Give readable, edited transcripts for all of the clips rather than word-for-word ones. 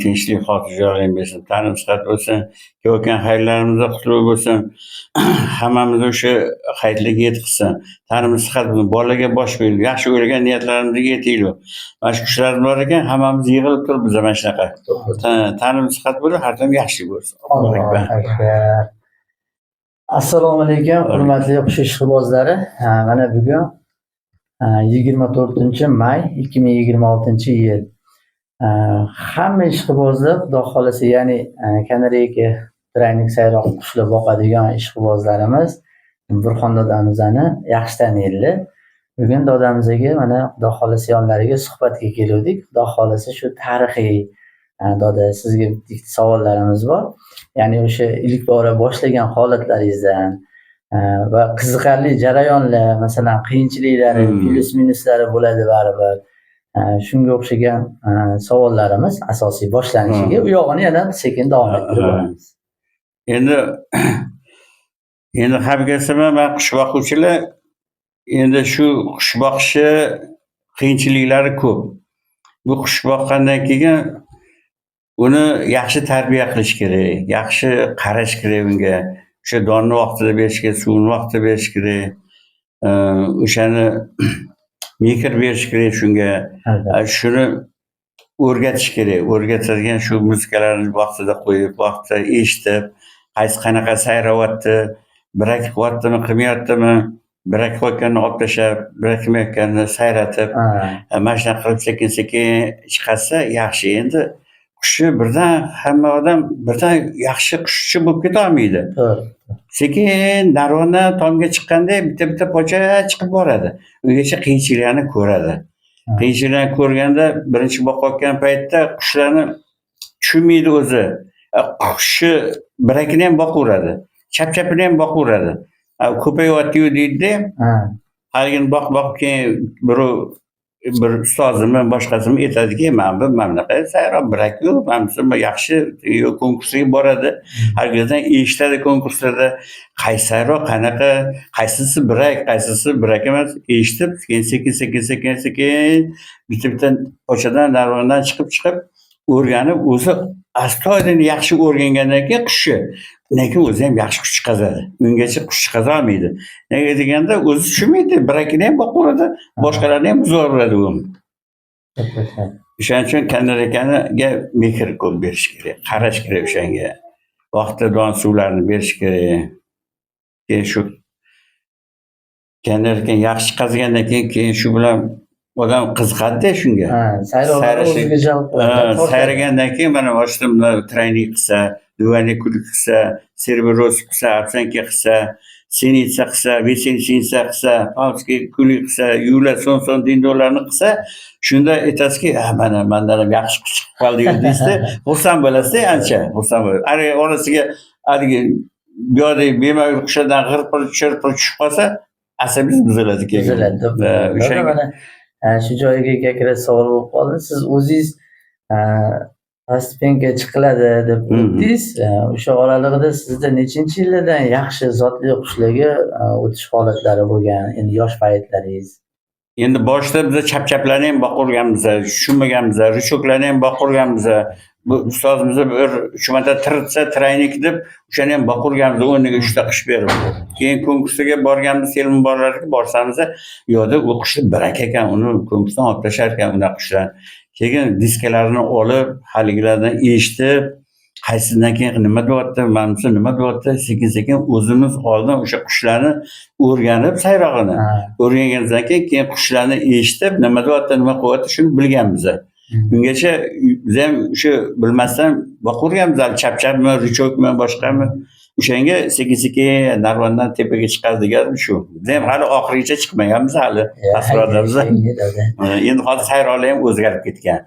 Tinchlik, xotirjamlik bersin, ta'lim sihat bo'lsin, kelayotgan hayitlarimizda qutlug' bo'lsin, hammamizni o'sha hayitlarga yetkazsin, tanimiz sihat bo'lsin, bolalarga bosh beraylik, yaxshi o'ylagan niyatlarimizga yetaylik. Mana shu kuchlarimiz bor ekan, hammamiz yig'ilib turibmiz mana shunaqa. Tanimiz sihat bo'lib, har doim yaxshi bo'lsin. Allohu akbar. Assalomu alaykum, hurmatli qush ishqibozlari. Mana bugun 24 may 2026-yil. Hamma ishqibozlar, Xudo xohlasa, ya'ni kanareyka, тройник sayroq qushlar boqadigan ishqibozlarimiz Burxon dodamizni yaxshi taniydilar. Bugun dodamizga mana, Xudo xohlasa, yonlariga suhbatga keluvdik. Xudo xohlasa, shu tarixiy, doda, sizga bitta ikkita savollarimiz bor. Ya'ni o'sha ilk bora boshlagan holatlaringizdan va qiziqarli jarayonlar, masalan, qiyinchiliklari, plyus minuslari bo'ladi baribir. Shunga o'xshagan savollarimiz asosiy boshlanishiga, u yog'ini yana sekin davom ettirib boramiz. Endi hamkasbim, man qush boquvchilar, endi shu qush boqishi qiyinchiliklari ko'p. Bu qush boqqandan keyin uni yaxshi tarbiya qilish kerak, yaxshi qarash kerak unga. O'sha donni vaqtida berish kerak, suvni vaqtida berish kerak. O'shani mehr berish kerak shunga. Shuni o'rgatish kerak. O'rgatadigan shu muzikalarni vaqtida qo'yib, vaqtida eshitib, qaysi qanaqa sayrayapti, birak qilyaptimi, qilmayaptimi, birak qilayotganini olib tashlab, birak qilmayotganini sayratib, mana shunaqa qilib sekin-sekin chiqarsa yaxshi. Endi qushni birdan hamma odam birdan yaxshi qushchi bo'lib ketolmaydi. Sekin narvondan tomga chiqqanda bitta-bitta pocha chiqib boradi. Ungacha qiyinchiliklarni ko'radi. Qiyinchiliklarni ko'rganda, birinchi boqayotgan paytda qushlarni tushunmaydi o'zi. Qushni birakini ham boqaveradi, chap-chapini ham boqaveradi. Ko'payyapti-yu deydi-da. Haligini boqib boqib keyin birov, bir ustozimi, boshqasimi aytadiki, mana bu mana bunaqa sayroq birak-yu, mana bunisi yaxshi, yo konkursga boradi. Haligidan eshitadi konkurslarda qaysi sayroq qanaqa, qaysisi birak, qaysisi birak emas, eshitib, keyin sekin sekin sekin sekin bitta bitta pochadan, narvondan chiqib chiqib o'rganib, o'zi astoydil yaxshi o'rgangandan keyin qushni, undan keyin o'zi ham yaxshi qush chiqazadi. Ungacha qush chiqazolmaydi. Nega deganda, o'zi tushunmaydi, birakini ham boqaveradi, boshqalarni ham buzaveradi u. O'shaning uchun kanareykaniga mehr ko'p berish kerak, qarash kerak o'shanga. Vaqtida don suvlarni berish kerak. Keyin shu kanareykani yaxshi chiqazgandan keyin shu bilan odam qiziqadi-da shunga. Sayrovlar o'ziga jalb qiladi. Sayragandan keyin mana boshida тройник qilsa, двойной клюв qilsa, серебророс qilsa, овсянка qilsa, синица qilsa, весельчница qilsa, павловский кулик qilsa, юла, son-son dindorlarni qilsa, shunda aytasizki, ha, mana mandan ham yaxshi qush chiqib qoldi deysizda, xursand bo'lasizda ancha, xursand bo'lasiz. Haligi orasiga haligi bu yoqdagi bema'ni qushlardan g'ir-pir, chir-pir tushib qolsa, asabingiz buziladi keyin. Buziladi. O'shanga Mana shu joyiga как раз savol bo'lib qoldi. Siz o'zingiz постепенка chiqiladi deb o'tdingiz. O'sha oralig'ida sizda nechinchi yillardan yaxshi zotli qushlarga o'tish holatlari bo'lgan, endi yosh paytlaringiz? Endi boshida biza chap-chaplarni ham boqaverganmiz, tushunmaganmiz, рычок larni ham boqaverganmiz. Bu ustozimiz bir uch marta tiritsa, тройник deb o'shani ham boqaverganmiz, o'rniga uchta qush berib. Keyin konkursga borganmiz, Selmun bolalarga borsamiz, u yoqda u qushni birak ekan, uni konkursdan olib tashlar ekan unaqa qushlar. Keyin diskalarni olib, haligilardan eshitib, qaysidan keyin nima deyapti, mana bunisi nima deyapti, sekin-sekin o'zimiz oldin o'sha qushlarni o'rganib sayrog'ini. O'rganganimizdan keyin qushlarni eshitib, nima deyapti, nima qilyapti, shuni bilganmiz. Ungacha biz ham o'sha bilmasdan boqaverganmiz, hali chap-chapmi, рычок mi, boshqami. O'shanga sekin-sekin narvondan tepaga chiqadi deganim shu. Biz ham hali oxirigacha chiqmaganmiz hali. Pastroqda. Endi hozir sayroqlar ham o'zgarib ketgan.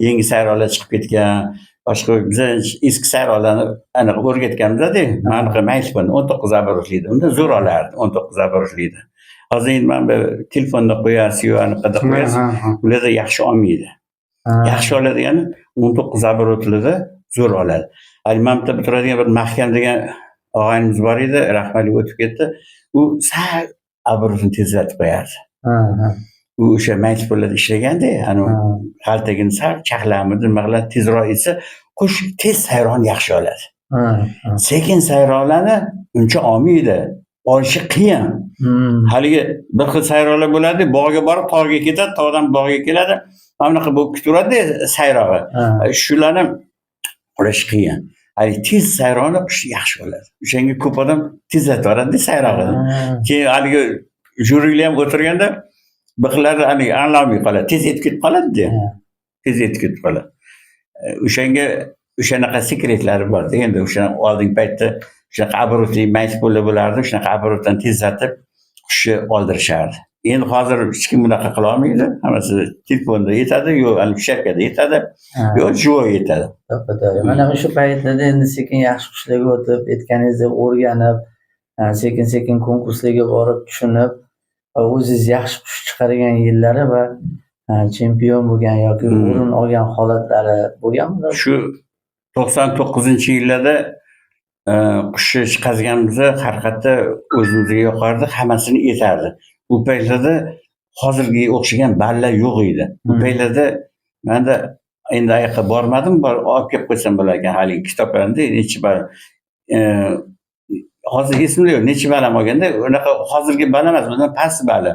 Yangi sayroqlar chiqib ketgan. Boshqa biza eski sayroqlarni aniq o'rgatganmiz-da. Mana bunaqa magnitofon 19 оборот liydi. Unda zo'r olardi 19 оборот liydi. Hozir endi mana bu telefonda qo'yasiz yo anaqada qo'yasiz, ularda yaxshi olmaydi. Yaxshi oladigani 19 оборот lida Zo'r oladi. Hali mana bu yerda turadigan bir Mahkam degan og'aynimiz bor edi, rahmatli o'tib ketdi. U sal оборот ini tezlatib qo'yardi. Ha, ha, U o'sha maytpollarda ishlaganda, anavi g'altagini sal chaqlamidi, nima qiladi, tezroq etsa, qush tez sayroni yaxshi oladi. Ha, ha. Sekin sayroqlarni uncha olmaydi. Olishi qiyin. Haligi bir xil sayroqlar bo'ladi, bog'ga borib tog'ga ketadi, tog'dan bog'ga keladi. Mana bunaqa bo'lib ketaveradi sayrog'i. Shularni olish qiyin. Haligi tez sayroni qush yaxshi oladi. O'shanga ko'p odam tezlatib yuboradi sayrog'ini. Keyin haligi jyurilar ham o'tirganda bir xillari haligi anglolmay qoladi. Tez etib ketib qoladi-da. Tez etib ketib qoladi. O'shanga o'shanaqa sekretlari bor. Endi o'sha oldingi paytda shunaqa оборот li maytpolar bo'lardi, shunaqa оборот dan tezlatib qushni oldirishardi. Endi hozir hech kim bunaqa qila olmaydi. Hammasi telefonda yetadi, yo sharkada yetadi, yo живой yetadi. To'ppa-to'g'ri. Mana o'sha paytlarda endi sekin yaxshi qushlarga o'tib, aytganingizdek o'rganib, sekin-sekin konkurslarga borib tushunib, o'zingiz yaxshi qush chiqargan yillari va chempion bo'lgan yoki o'rin olgan holatlari bo'lganmi? Shu 99-yillarda qushni chiqazganimizda haqiqatda o'zimizga yoqardi, hammasini etardi. U paytlarda hozirgiga o'xshagan ballar yo'q edi. U paytlarda manda endi ayoqqa bormadim, bor olib kelib qo'ysam bo'lar ekan haligi kitoblarni necha ball. Hozir esimda yo'q, necha ball ham olganda, unaqa hozirgi ball emas, bundan past bali.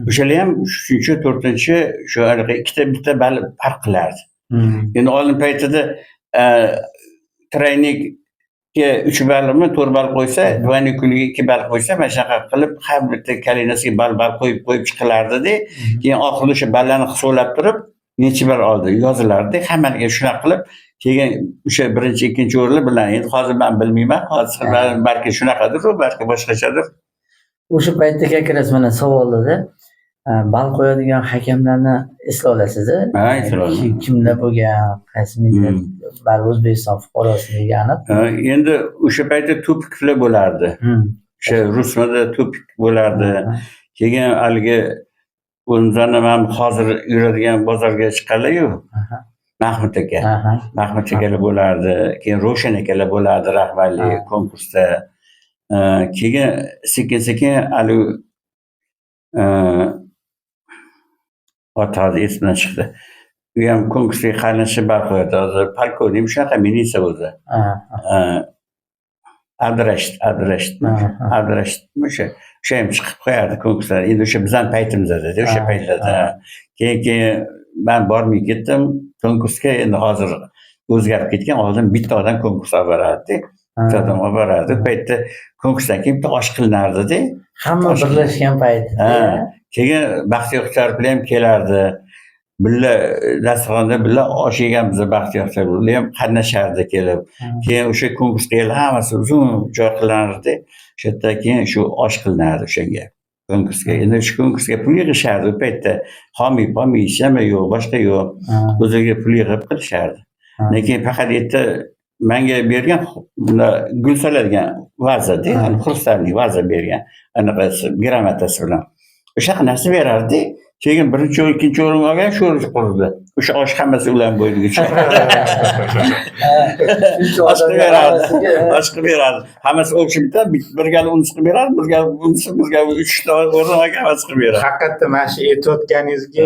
O'shalar ham 3-chi, 4-chi shu anaqa ikkita bitta ball farq qilardi. Endi oldin paytida тройник ka 3 ballmi, 4 ball qo'ysa, двойник ga 2 ball qo'ysa, mana shunaqa qilib har bitta kalinasiga ball ball qo'yib qo'yib chiqilardida. Keyin oxirida o'sha ballarni hisoblab turib, necha ball oldi yozilardi. Hammaniga shunaqa qilib, keyin o'sha birinchi, ikkinchi o'rinlar bilan endi hozir men bilmayman, hozir balki shunaqadir, balki boshqachadir. O'sha paytda как раз mana savolda ball qo'yadigan hakamlarni eslay olasiz-a? Ha, eslay olaman. Kimlar bo'lgan, qaysi millat, baribir O'zbekiston fuqarosiligi aniq. Endi o'sha paytda Tupikovlar bo'lardi. O'sha rusmada Tupik bo'lardi. Keyin haligi o'zimizni mana hozir yuradigan bozorga chiqqanlar-yu, Mahmud aka. Mahmud akalar bo'lardi. Keyin Ravshan akalar bo'lardi rahbarlik konkursda. Keyin sekin-sekin haligi oti hozir esimdan chiqdi. U ham konkursga qatnashib ball qo'yadi. Hozir polkovnik shunaqa militsiya o'zi. Abdurashid, Abdurashid, Abdurashid o'sha ham chiqib qo'yardi konkurslar. Endi o'sha bizani paytimizda o'sha paytlarda. Keyin men bormay ketdim konkursga. Endi hozir o'zgarib ketgan. Oldin bitta odam konkurs olib borardi. Bitta odam olib borardi. U paytda konkursdan keyin bitta osh qilinardi-da. Hamma birlashgan payt. Ha. Keyin Baxtiyor Xushtarovlar ham kelardi. Birga dasturxonda birga osh yeganmiz Baxtiyor Xushtarov. Ular ham qatnashardi kelib. Keyin o'sha konkursga kelib hammasi uzun joy qilinardi. O'sha yerda keyin shu osh qilinardi o'shanga. Konkursga. Endi shu konkursga pul yig'ishardi u paytda. Homiy, pomiy hech nima yo'q, boshqa yo'q. O'ziga pul yig'ib qilishardi. Lekin faqat yerda menga bergan bunda gul soladigan vazada, ya'ni хрустальный vaza bergan, anaqasi gramotasi bilan. O'shaqa narsa berardi. Keyin birinchi o'rin, ikkinchi o'rin olgan shu qurdi. O'sha osh hammasi ularning bo'yniga tushadi. Shuncha Osh qilib odamlar berardi. orasiga, Osh qilib berardi. Hammasi общий bitta, bir gal unisi qilib berardi, bir gal unisi, bir gal uchta o'rin olgan hammasi qilib berardi. Haqiqatda mana shu aytayotganingizga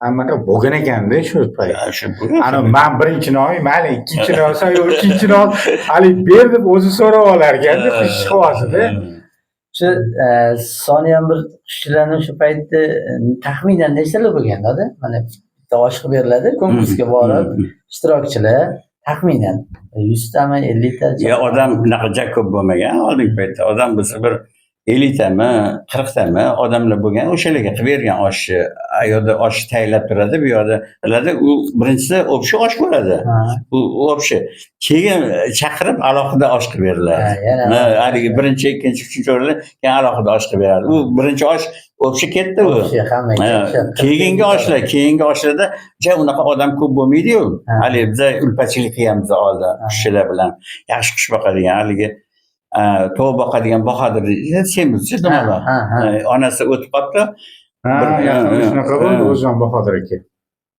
anaqa bo'lgan ekanda shu payt. Ha, shu bo'lgan. Ana man birinchini olmay, mayli ikkinchini olsam yo uchinchini ol, haligi ber deb o'zi so'rab olar ekanda ishqibozida. Shu soni ham bir qushchilarni o'sha paytda taxminan nechtalar bo'lgan dada? Mana bitta osh qilib beriladi, konkursga borib ishtirokchilar taxminan 100 tami, 50 ta? Ya odam bunaqa ja ko'p bo'lmagan oldingi paytda. Odam bo'lsa bir 50 tami, 40 tami odamlar bo'lgan, o'shalarga qilib bergan oshni. U yoqda osh tayyorlab turadi, bu yoqda qiladi. U birinchisi общий osh bo'ladi. U общий. Keyin chaqirib alohida osh qilib beriladi. Ha, yana Ha, haligi birinchi, ikkinchi, uchinchi o'rinlar keyin alohida osh qilib beradi. U birinchi osh общий ketdi u. Общий hammaga. Ha, o'sha keyingi oshlar, keyingi oshlarda ja unaqa odam ko'p bo'lmaydi-yu. Haligi biza ulpachilik qilganmiz oldin qushchilar bilan. Yaxshi qush boqadigan haligi tovuq boqadigan Bahodir semizchi dumaloq. Ha, ha. Onasi o'tib qolibdi. Ha, yaqinda shunaqa bo'ldi O'zjon Bahodir aka.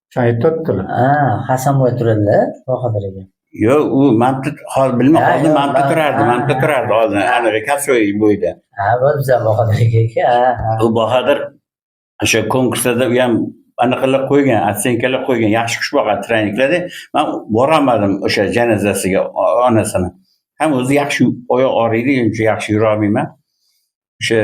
O'shani aytyaptilar. Ha, Hasanboy turadilar, Bahodir aka. Yo'q, u mamti hozir bilmay Ha, oldin yo'q, mamti turardi, ha, mamti ha. turardi oldin, anavi Kosvoy bo'yida. Ha, bu biza Bahodir aka aka. Ha, ha. U Bahodir o'sha konkurslarda u ham anaqalar qo'ygan, оценка lar qo'ygan, yaxshi qush boqadi тройник larda. Man borolmadim o'sha janozasiga onasini. Ham o'zi yaxshi oyoq og'riydi, uncha yaxshi yurolmayman. O'sha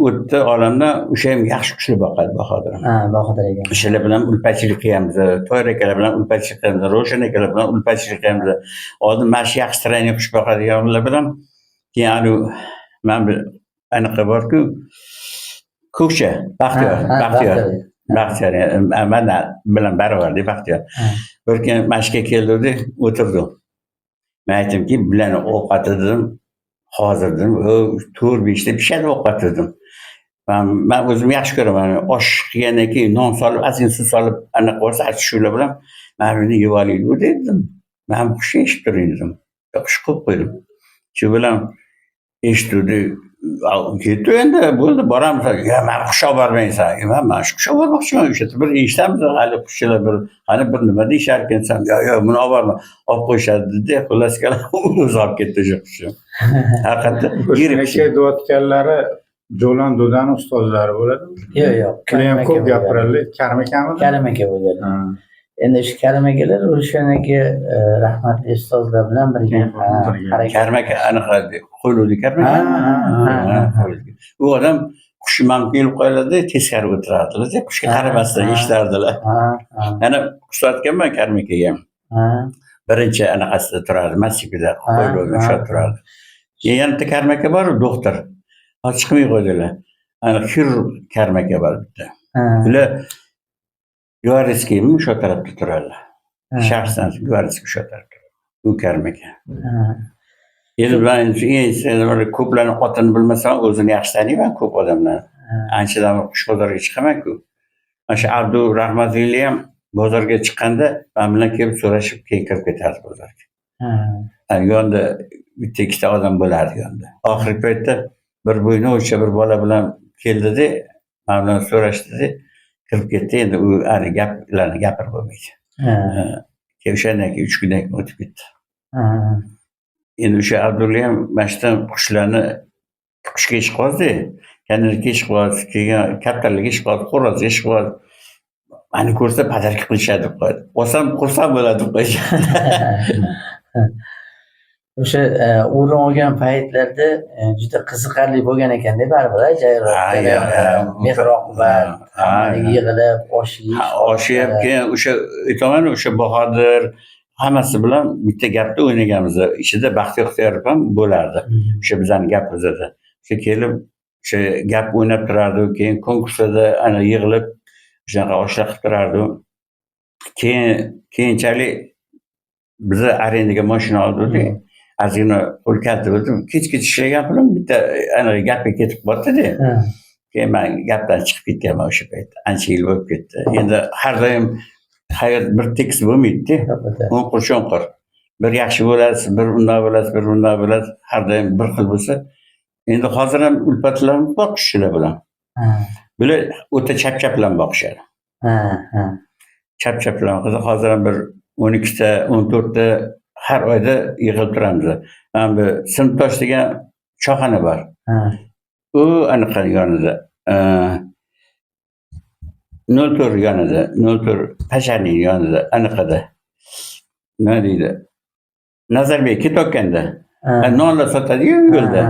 o'tdi olamdan, o'sha ham yaxshi qushlar boqadi Bahodir. Ha, Bahodir aka. O'shalar bilan ulfatchilik qilamiz, Toyir akalar bilan ulfatchilik qilamiz, Ravshan akalar bilan ulfatchilik qilamiz. Oldin mana shu yaxshi тройник qush boqadiganlar bilan keyin anavi mana bu anaqa borku, Ko'kcha, Baxtiyor, Ha, ha, Baxtiyor. Baxtiyor, mana bilan barobarda Baxtiyor. Bir kun mashqqa keldi, o'tirdi. Men aytdimki, bularni ovqati dedim, hozir dedim, 4-5 ta pishadi ovqat dedim. Man o'zim yaxshi ko'raman. Osh qilgandan keyin non solib, ozgina suv solib, anaqa bo'lsa, shular bilan mana buni yeb olaylik dedim. Man bu qushni eshitib turing dedim. Qush qo'yib qo'ydim. Shu bilan eshituvdi. Ketdi endi, bo'ldi, boramiz. Ya, man qush olib bormaysan. Man shu qush olib bormoqchiman. O'sha yerda bir eshitamiz, hali qushchilar bir, hali bir nima deyishar ekan desam, yo, yo, buni olib borma, olib qo'yishadi dedi. Xullas kalom, o'zi olib ketdi o'sha qushni. Haqiqatda O'sha aka deyotganlari Jo'lon Dodani ustozlari bo'ladimi? Yo'q, yo'q. Ular ham Karim ko'p aka bo'lgan. gapiradi. Karim akamidi? Karim aka bo'lgan. Ha. Endi shu Karim akalar o'shaniki rahmatli ustozlar bilan birga Birga. ha, harakat. Karim aka anaqa qo'ylovdi Karim aka. Ha, ha, Ha, qo'ylovdi. U odam qushni man kelib qo'yiladi, teskari o'tirardilar, qushga qaramasdan eshitardilar. Ha, ha, Yana qush sotganman Karim akaga ham. Birinchi anaqasida turardi, massivida qo'ylovda o'sha turardi. Keyin yana bitta Karim aka bor, doktor. Hozir chiqmay qo'ydilar. Ana xirurg Karim aka bor bitta. Ular Gvardiyskiymi o'sha tarafda turadilar. Shaxsan Gvardiyskiy o'sha tarafda. U Karim aka. Endi man endi ko'plarni otini bilmasam, o'zini yaxshi taniyman ko'p odamlarni. Anchadan beri qush bozoriga chiqaman-ku. Mana shu Abdu Rahmatli ham bozorga chiqqanda man bilan kelib so'rashib keyin kirib ketardi bozorga. Yonida bitta ikkita odam bo'lardi yonida. Oxirgi paytda bir bo'yni bir bola bilan keldida, man bilan so'rashdida, kirib ketdi. Endi u hali gaplarni gapirib bo'lmaydi. Keyin o'shandan keyin 3 kundan keyin o'tib ketdi. Endi o'sha Abdulla ham mana shu yerdan qushlarni qushga ishqibozda, kanarga ishqiboz, keyin kaptarlarga ishqiboz, xo'rozga ishqiboz. Mani ko'rsa подарка qilishadi deb qo'yadi. Olsam xursand bo'ladi deb qo'yishadi. O'sha o'rin olgan paytlarda juda qiziqarli bo'lgan ekanda baribir, a, jarayonlar, mehr oqibat, yig'ilib osh yeyish. Osh yeb, keyin o'sha aytaman, o'sha Bahodir hammasi bilan bitta gapda o'ynaganmiz. Ichida Baxtiyor Ixtiyorov ham bo'lardi. O'sha bizani gapimizda. O'sha kelib o'sha gap o'ynab turardi, keyin konkurslarda ana yig'ilib shunaqa oshlar qilib turardi. Keyin keyinchalik biza arendaga mashina oldik. Ozgina pul katta bo'ldi. Kechgacha ishlagan pulim bitta ana gapga ketib qoldi-da. Keyin man gapdan chiqib ketganman o'sha paytda. Ancha yil bo'lib ketdi. Endi har doim hayot bir tekis bo'lmaydi-da. O'nqir cho'nqir. Bir yaxshi bo'lasiz, bir undoq bo'lasiz, bir bundoq bo'lasiz. Har doim bir xil bo'lsa. Endi hozir ham ulfatlarimiz bor qushchilar bilan. Bular o'ta chap-chap bilan boqishadi. Ha, ha. Chap-chap bilan. Hozir ham bir 12 ta, 14 ta har oyda yig'ilib turamiz. Mana bu Sinfdosh degan choyxona bor. U anaqa yonida. 04 yonida, 04 Pashaning yonida, anaqada. Nima deydi? Nazarbek ketayotganda. Nonlar sotadiyu yo'lda.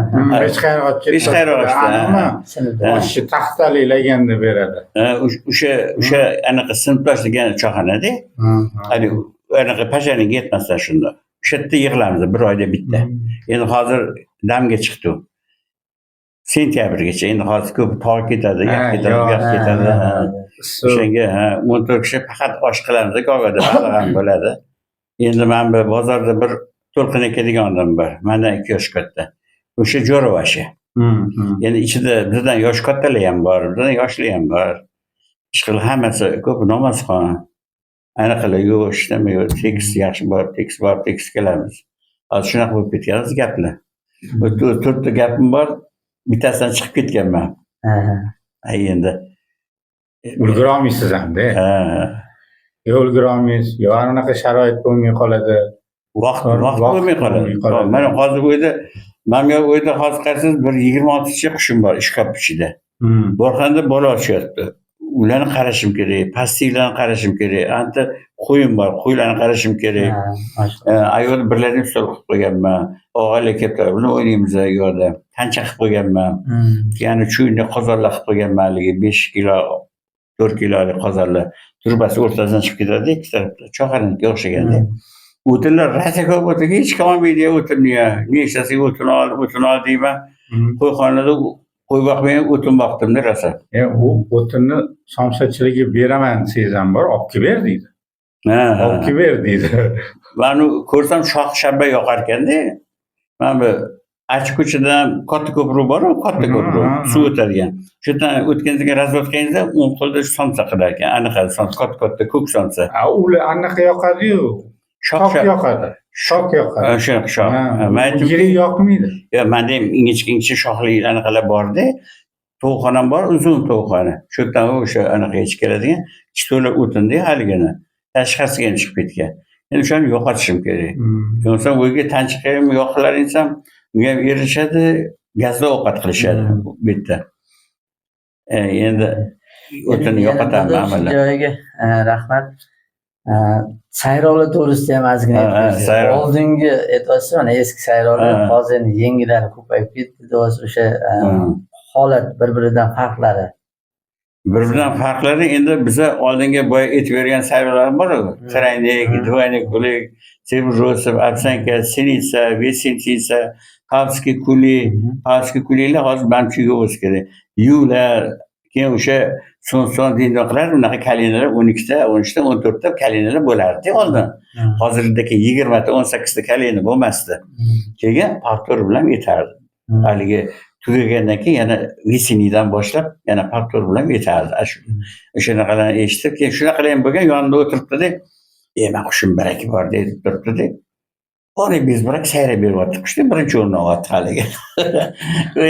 Beshqayroq. Beshqayroq. Animi? Sinfda. Oshni taxtali laganda beradi. O'sha anaqa Sinfdosh degan choyxonada, hali anaqa Pashaning yetmasdan shunda. O'sha yerda yig'ilamiz bir oyda bitta. Endi hozir damga chiqdi u. Sentyabrgacha. Endi hozir ko'p tog' ketadi, yoq ketadi, bu yoq ketadi. O'shanga 14 kishi faqat osh qilamiz, gogada baliq ham bo'ladi. Endi mana bu bozorda bir To'lqin aka degan odam bor. Mandan 2 yosh katta. O'sha jo'ravashi. Endi ichida bizdan yosh kattalar ham bor, bizdan yoshli ham bor. Ishqilib hammasi ko'p namozxon. Anaqalar yo'q, ishlama yo'q, tekis yaxshi borib, tekis borib, tekis kelamiz. Hozir shunaqa bo'lib ketganmiz gaplar. To'rtta gapim bor, bittasidan chiqib ketganman. Ay endi. Ulgurolmaysiz hamda. Ha. Yo ulgurolmaysiz, yo anaqa sharoit bo'lmay qoladi. Vaqt vaqt bo'lmay qoladi. Bo'lmay qoladi. Mana hozir uyda, manga uyda hozir qarasangiz, bir 26 ta qushim bor shkaf ichida. Borxanda bola ochyapti. Ularni qarashim kerak, pastliklarni qarashim kerak. Anta qo'yim bor, qo'ylarni qarashim kerak. Ha, mashalloh. Ayol birlarni stol qilib qo'yganman. Og'aylar kelib turadi, buni o'ynaymiz u yoqda. Tancha qilib qo'yganman. Ya'ni chuyni qozonlar qilib qo'yganman, haligi 5 kilo, 4 kilolik qozonlar. Trubasi o'rtasidan chiqib ketadi, ikki tarafda. Choxanga o'xshaganda. O'tinlar rosa ko'p, o'tinga hech kim olmaydi o'tinni. Nechtasiga o'tin ol, o'tin ol deyman. Qo'yxonada qo'y boqmay o'tin boqdimda rosa. U o'tinni somsachilarga beraman desangiz ham bor, olib kelib ber deydi. Olib kelib ber deydi. Man u ko'rsam shox shabba yoqar ekanda. Mana bu Achi ko'chadan katta ko'prik bor-ku, katta ko'prik, suv o'tadigan. Shu yerdan o'tganingizda, razvodkangizda o'ng qo'lda somsa qilar ekan. Anaqa somsa, katta-katta ko'k somsa. A, ular anaqa yoqadi-yu. Shox Shox yoqadi. Shox yoqadi. Shunaqa shox. Man aytdim, Yirik yoqmaydi. yo, manda ham ingichka ingichka shoxli anaqalar borda. Tovuqxonam bor, uzun tovuqxona. Shu yerdan o'sha anaqa ichib keladigan to'la o'tinda haligini. Tashqarisiga ham chiqib ketgan. Endi o'shani yo'qotishim kerak. Yo'qsam uyga tanchiqa ham yoqilar inson, unga ham erishadi, gazda ovqat qilishadi bu yerda. Endi o'tinni Yana yo'qotamiz bir shu amallab. joyiga rahmat. Sayrovlar to'g'risida ham ozgina Ha, ha, aytib bersangiz. sayrovlar. Oldingi aytyapsiz, mana eski sayrovlar, hozir endi yangilari ko'payib ketdi deyapsiz, o'sha holat bir-biridan farqlari. Bir-biridan farqlari, endi biza oldingi boya aytib bergan sayrovlar bor-ku. Тройник, двойник, kulik, Себросов, овсянка, синица, весенница, Павский kulik, Павский kuliklar hozir manimcha yo'q bo'lsa kerak. Yuvlar, keyin o'sha son dindon qilar, unaqa kalinalar 12 ta, 13 ta, 14 ta kalinalar bo'lardi oldin. Hozirgidagi 20 ta, 18 ta kalina bo'lmasdi. Keyin повтор bilan yetardi. Haligi tugagandan keyin yana весенний dan boshlab yana повтор bilan yetardi. Shu o'shanaqalarni eshitib, keyin shunaqalar ham bo'lgan, yonida o'tiribdi-da, "E, man qushim baraka bor" deb turibdi-da. Ora bezbrak sayrab beryapti qushni, birinchi o'rinni olyapti haligi.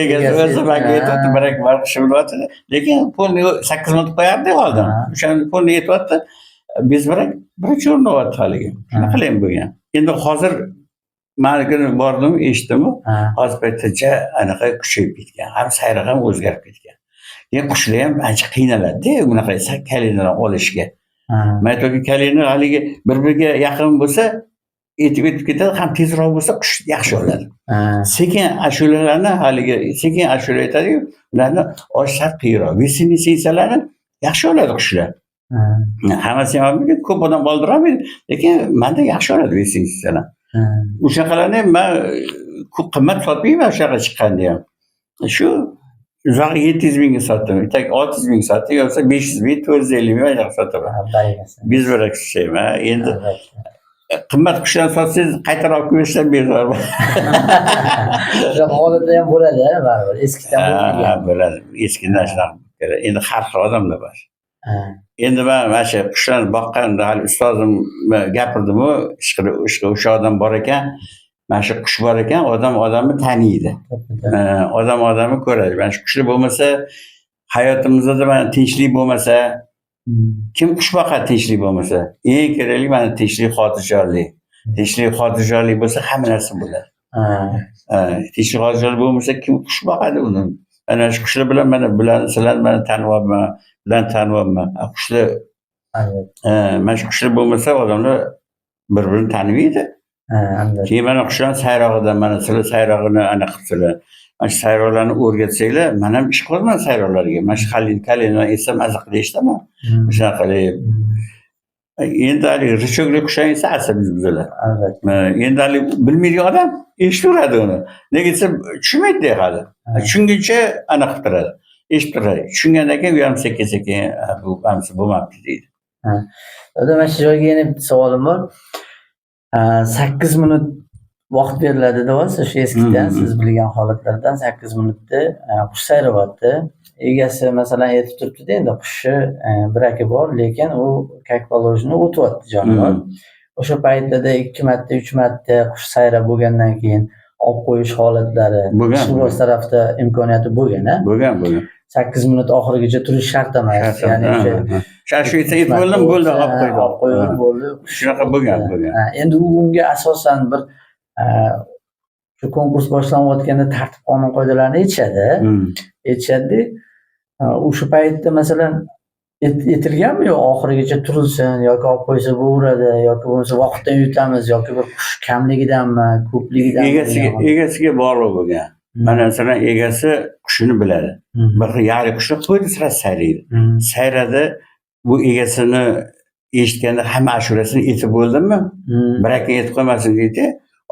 Egasi o'zi manga aytyapti, "Baraka bor qushim" deyapti. Lekin pulni 8 minut qo'yardi oldin. O'shani pulni yetyapti. Bezbrak birinchi o'rinni olyapti haligi. Shunaqalar ham bo'lgan. Endi hozir manikini bordim, eshitdim. Hozir paytda ja anaqa kuchayib ketgan. Ham sayri ham o'zgarib ketgan. Keyin qushlar ham ancha qiynaladi-da bunaqa kalinalar olishga. Man aytyapman, kalina haligi bir-biriga yaqin bo'lsa, etib etib ketadi, ham tezroq bo'lsa qush yaxshi oladi. Sekin ashulalarni, haligi sekin ashula aytadiyu, ularni olish sal qiyinroq. Весенний siysalarni yaxshi oladi qushlar. Hammasi ham olmaydi, ko'p odam oldirolmaydi, lekin manda yaxshi oladi весенний salar. O'shaqalarni ham man ko'p qimmat sotmayman o'shaqa chiqqanda ham. Shu uzog'i 700 mingga sotdim, так 600 ming sotdim, yo'qsa 500 ming, 450 ming anaqa sotaman. Barakasi. Bezbarak tushayman. Endi Albatta. qimmat qushlarni sotsangiz, qaytarib olib kelishdan bezor. Shunaqa holatlar ham bo'ladi, baribir eskidan bo'lib Ha, kelgan. bo'ladi. Eskidan shunaqa bo'lib. Endi har xil odamlar bor. Endi man mana shu qushlarni boqqanda hali ustozim gapirdimu, ishqilib o'sha odam bor ekan, mana shu qush bor ekan, odam odamni taniydi. Odam odamni ko'radi. Mana shu qushlar bo'lmasa, hayotimizda mana tinchlik bo'lmasa, kim qush boqadi tinchlik bo'lmasa? Eng kerakli mana tinchlik, xotirjamlik. Tinchlik, xotirjamlik bo'lsa, hamma narsa bo'ladi. Tinchlik, xotirjamlik bo'lmasa, kim qush boqadi uni? Mana shu qushlar bilan mana bularni, sizlarni mana tanyapman, bularni tanyapman. Qushlar mana shu qushlar bo'lmasa, odamlar bir-birini tanimaydi. Albatta. Keyin mana qushlarni sayrog'idan mana sizlar sayrog'ini anaqa qilibsizlar. Mana shu sayroqlarni o'rgatsanglar, man ham ish qilaman sayroqlarga. Mana shu haligi kalinani aytsam, maza qilib eshitaman. Shunaqa qilib. Endi haligi рычаг li qushlar esa asabiy buziladi. Albatta. Endi haligi bilmaydigan odam eshitaveradi uni. Nega desa, tushunmaydi hali. Tushunguncha anaqa qilib turadi. Eshitib turadi. Tushungandan keyin u ham sekin-sekin bu hamsi bo'lmabdi deydi. Dada, mana shu joyga yana bitta savolim bor. 8 minut vaqt beriladi deyapsiz o'sha eskidan, siz bilgan holatlardan 8 minutda qush sayrayapti. Egasi masalan aytib turibdi-da, endi qushni biraki bor, lekin u как положено o'tyapti jonivor. O'sha paytlarda 2 marta, 3 marta qush sayrab bo'lgandan keyin Olib qo'yish holatlari Bo'lgan, ishqiboz tarafda imkoniyati bo'lgan, a? Bo'lgan, bo'lgan. 8 minut oxirigacha turish shart emas. Ya'ni o'sha Shu aytib bo'ldim, bo'ldi, olib qo'ydi. Olib qo'yib bo'ldi. Shunaqa bo'lgan, bo'lgan. Ha, endi u unga asosan bir shu konkurs boshlanayotganda tartib qonun qoidalarni aytishadi. Aytishadi. O'sha paytda, masalan, aytilganmi yo oxirigacha turilsin yoki olib qo'ysa bo'laveradi yoki bo'lmasa vaqtdan yutamiz yoki bir qush kamligidanmi, ko'pligidanmi Egasiga degan. Egasiga bog'liq bo'lgan. Mana, masalan, egasi qushini biladi. Bir yari qushni qo'ydi, sira sayraydi. Sayradi, bu egasini eshitganda hamma ashulasini aytib bo'ldimi, bir aka aytib qo'ymasin deydi,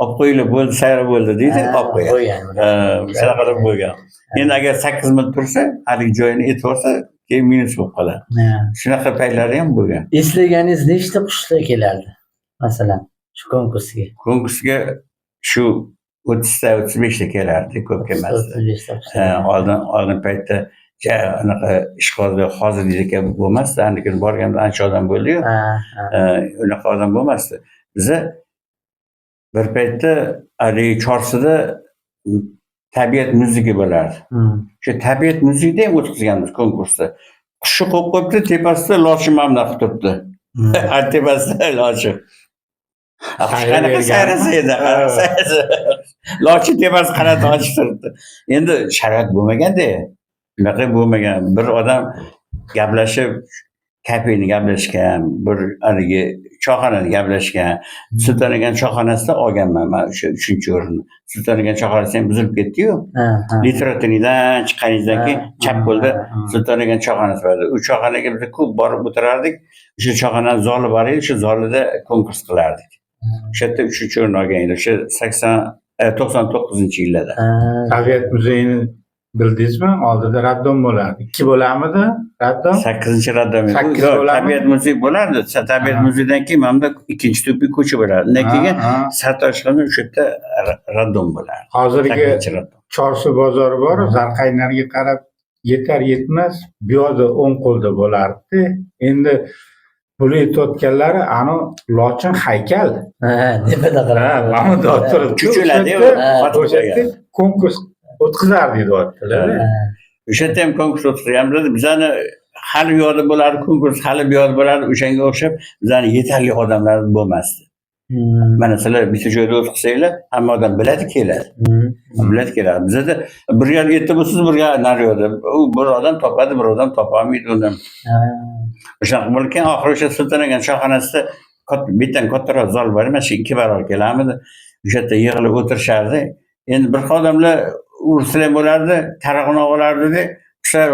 olib qo'yinglar, bo'ldi, sayrab bo'ldi deydi, olib qo'yadi. Qo'ygan. Shunaqa qilib bo'lgan. Endi agar 8 minut tursa, haligi joyini aytib yuborsa, keyin minus bo'lib qoladi. Shunaqa paytlari ham bo'lgan. Eslaganingiz nechta qushlar kelardi, masalan, shu konkursga? Konkursga shu 30 ta, 35 ta kelardi, ko'p kelmasdi. 35 ta qushlar. Ha, oldin paytda ja anaqa ishqibozlar hozirgidek bo'lmasdi. Anikini borganda ancha odam bo'ldiyu. Ha, ha. Unaqa odam bo'lmasdi. Biza bir paytda haligi Chorsida tabiat muziki bo'lardi. Shu tabiat muzikida ham o'tkazganmiz konkursda. Qushni qo'yib qo'yibdi, tepasida lochin mana bunaqa qilib turibdi. Tepasida lochin. Qush qanaqa sayrasa edi, qanaqa sayrasa. Lochin tepasi qanot ochib turibdi. Endi sharoit bo'lmaganda, unaqa bo'lmagan. Bir odam gaplashib, kafeni gaplashgan, bir haligi choyxonani gaplashgan. Sulton Akani choyxonasida olganman man o'sha uchinchi o'rinni. Sulton Akani choyxonasi ham buzilib ketdi-yu. Ha, ha. Literaturnidan chiqqaningizdan keyin chap qo'lda ha, ha. Sulton Akani choyxonasi bor edi. U choyxonaga biz ko'p borib o'tirardik. O'sha choyxonani zali bor edi, o'sha zalida konkurs qilardik. O'sha yerda uchinchi o'rin olgan edi. O'sha 80 99-yillarda. Tabiat muzeyini bildingizmi? Oldida роддом bo'lardi. Ikki bo'lamidi роддом? Sakkizinchi роддом. Sakkiz Yo'q, bo'ladimi? Tabiat muzeyi bo'lardi. Tabiat muzeyidan keyin mana bunda ikkinchi tupik ko'cha bo'lardi. Undan keyin Sartoshxona, o'sha yerda роддом bo'lardi. Hozirgi Sakkizinchi роддом. Chorsu bozori bor, Zarqaynarga qarab yetar yetmas bu yoqda o'ng qo'lda bo'lardi. Endi buni aytayotganlari anu lochin haykal. Ha, tepada Ha, qarab. mana bundoq turibdi. Chuchuladi, qotib O'sha yerda qo'ygan. konkurs o'tkazardi deyaptilar. O'sha yerda ham konkurs o'tkazganmiz. Bizani hali u yoqda bo'lardi konkurs, hali bu yoqda bo'lardi. O'shanga o'xshab bizani yetarli odamlar bo'lmasdi. Mana sizlar bitta joyda o'tkazsanglar, hamma odam biladi, keladi. Biladi, keladi. Bizada bir yer erta bo'lsa, bir yer nari yoqda. U bir odam topadi, bir odam topolmaydi uni. O'shanaqa bo'lib, keyin oxiri o'sha Sulton Akani choyxonasida bittan kattaroq zal bor, mana shu ikki barobar kelarmidi. O'sha yerda yig'ilib o'tirishardi. Endi bir xil odamlar ursa ham bo'lardi, tarog'ini olardida, qushlar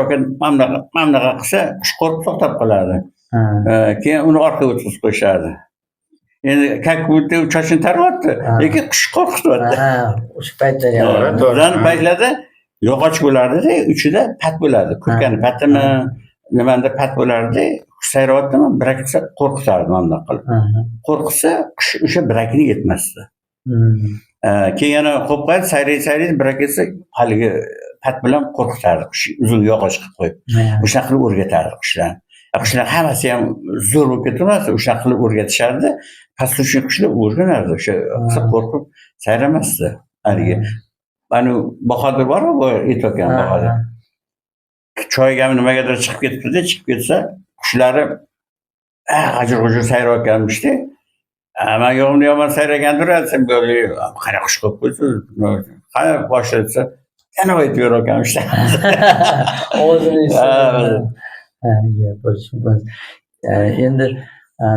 mana bunaqa, mana bunaqa qilsa, qush qo'rqib to'xtab qolardi. Keyin uni orqaga o'tkazib qo'yishardi. Endi как будто sochini taryapti, lekin qush qo'rqityapti. Ha, o'sha paytlar ham. To'g'ri. Bizani paytlarda yog'och bo'lardida, uchida pat bo'lardi. Kurkani patimi, nimanda pat bo'lardi. Qush sayrayaptimi, birak qilsa qo'rqitardi mana bunaqa qilib. Qo'rqitsa, qush o'sha birakini yetmasdi. Keyin yana qo'yib qo'yadi, sayraydi, sayraydi, birak ketsa, haligi pat bilan qo'rqitardi qush, uzun yog'och qilib qo'yib. O'shanaqa qilib o'rgatardi qushlarni. Qushlar hammasi ham zo'r bo'lib ketavermasdi, o'shanaqa qilib o'rgatishardi. Послушный qushlar o'rganardi, o'sha qilsa qo'rqib sayramasdi. Haligi mana Bahodir bor-ku, bu aytayotgan Bahodir. Choygami, nimagadir chiqib ketibdi, chiqib ketsa, qushlari g'ajir-g'ujur sayrayotganmishda. Man yo'g'imni yomon sayragandir, desam, qanaqa qush qo'yib qo'ysiz? Qani boshla desa, yana aytib berayotganmishda. Ovozini Ha, eshitib. Ha, gap bo'lishi mumkin. Endi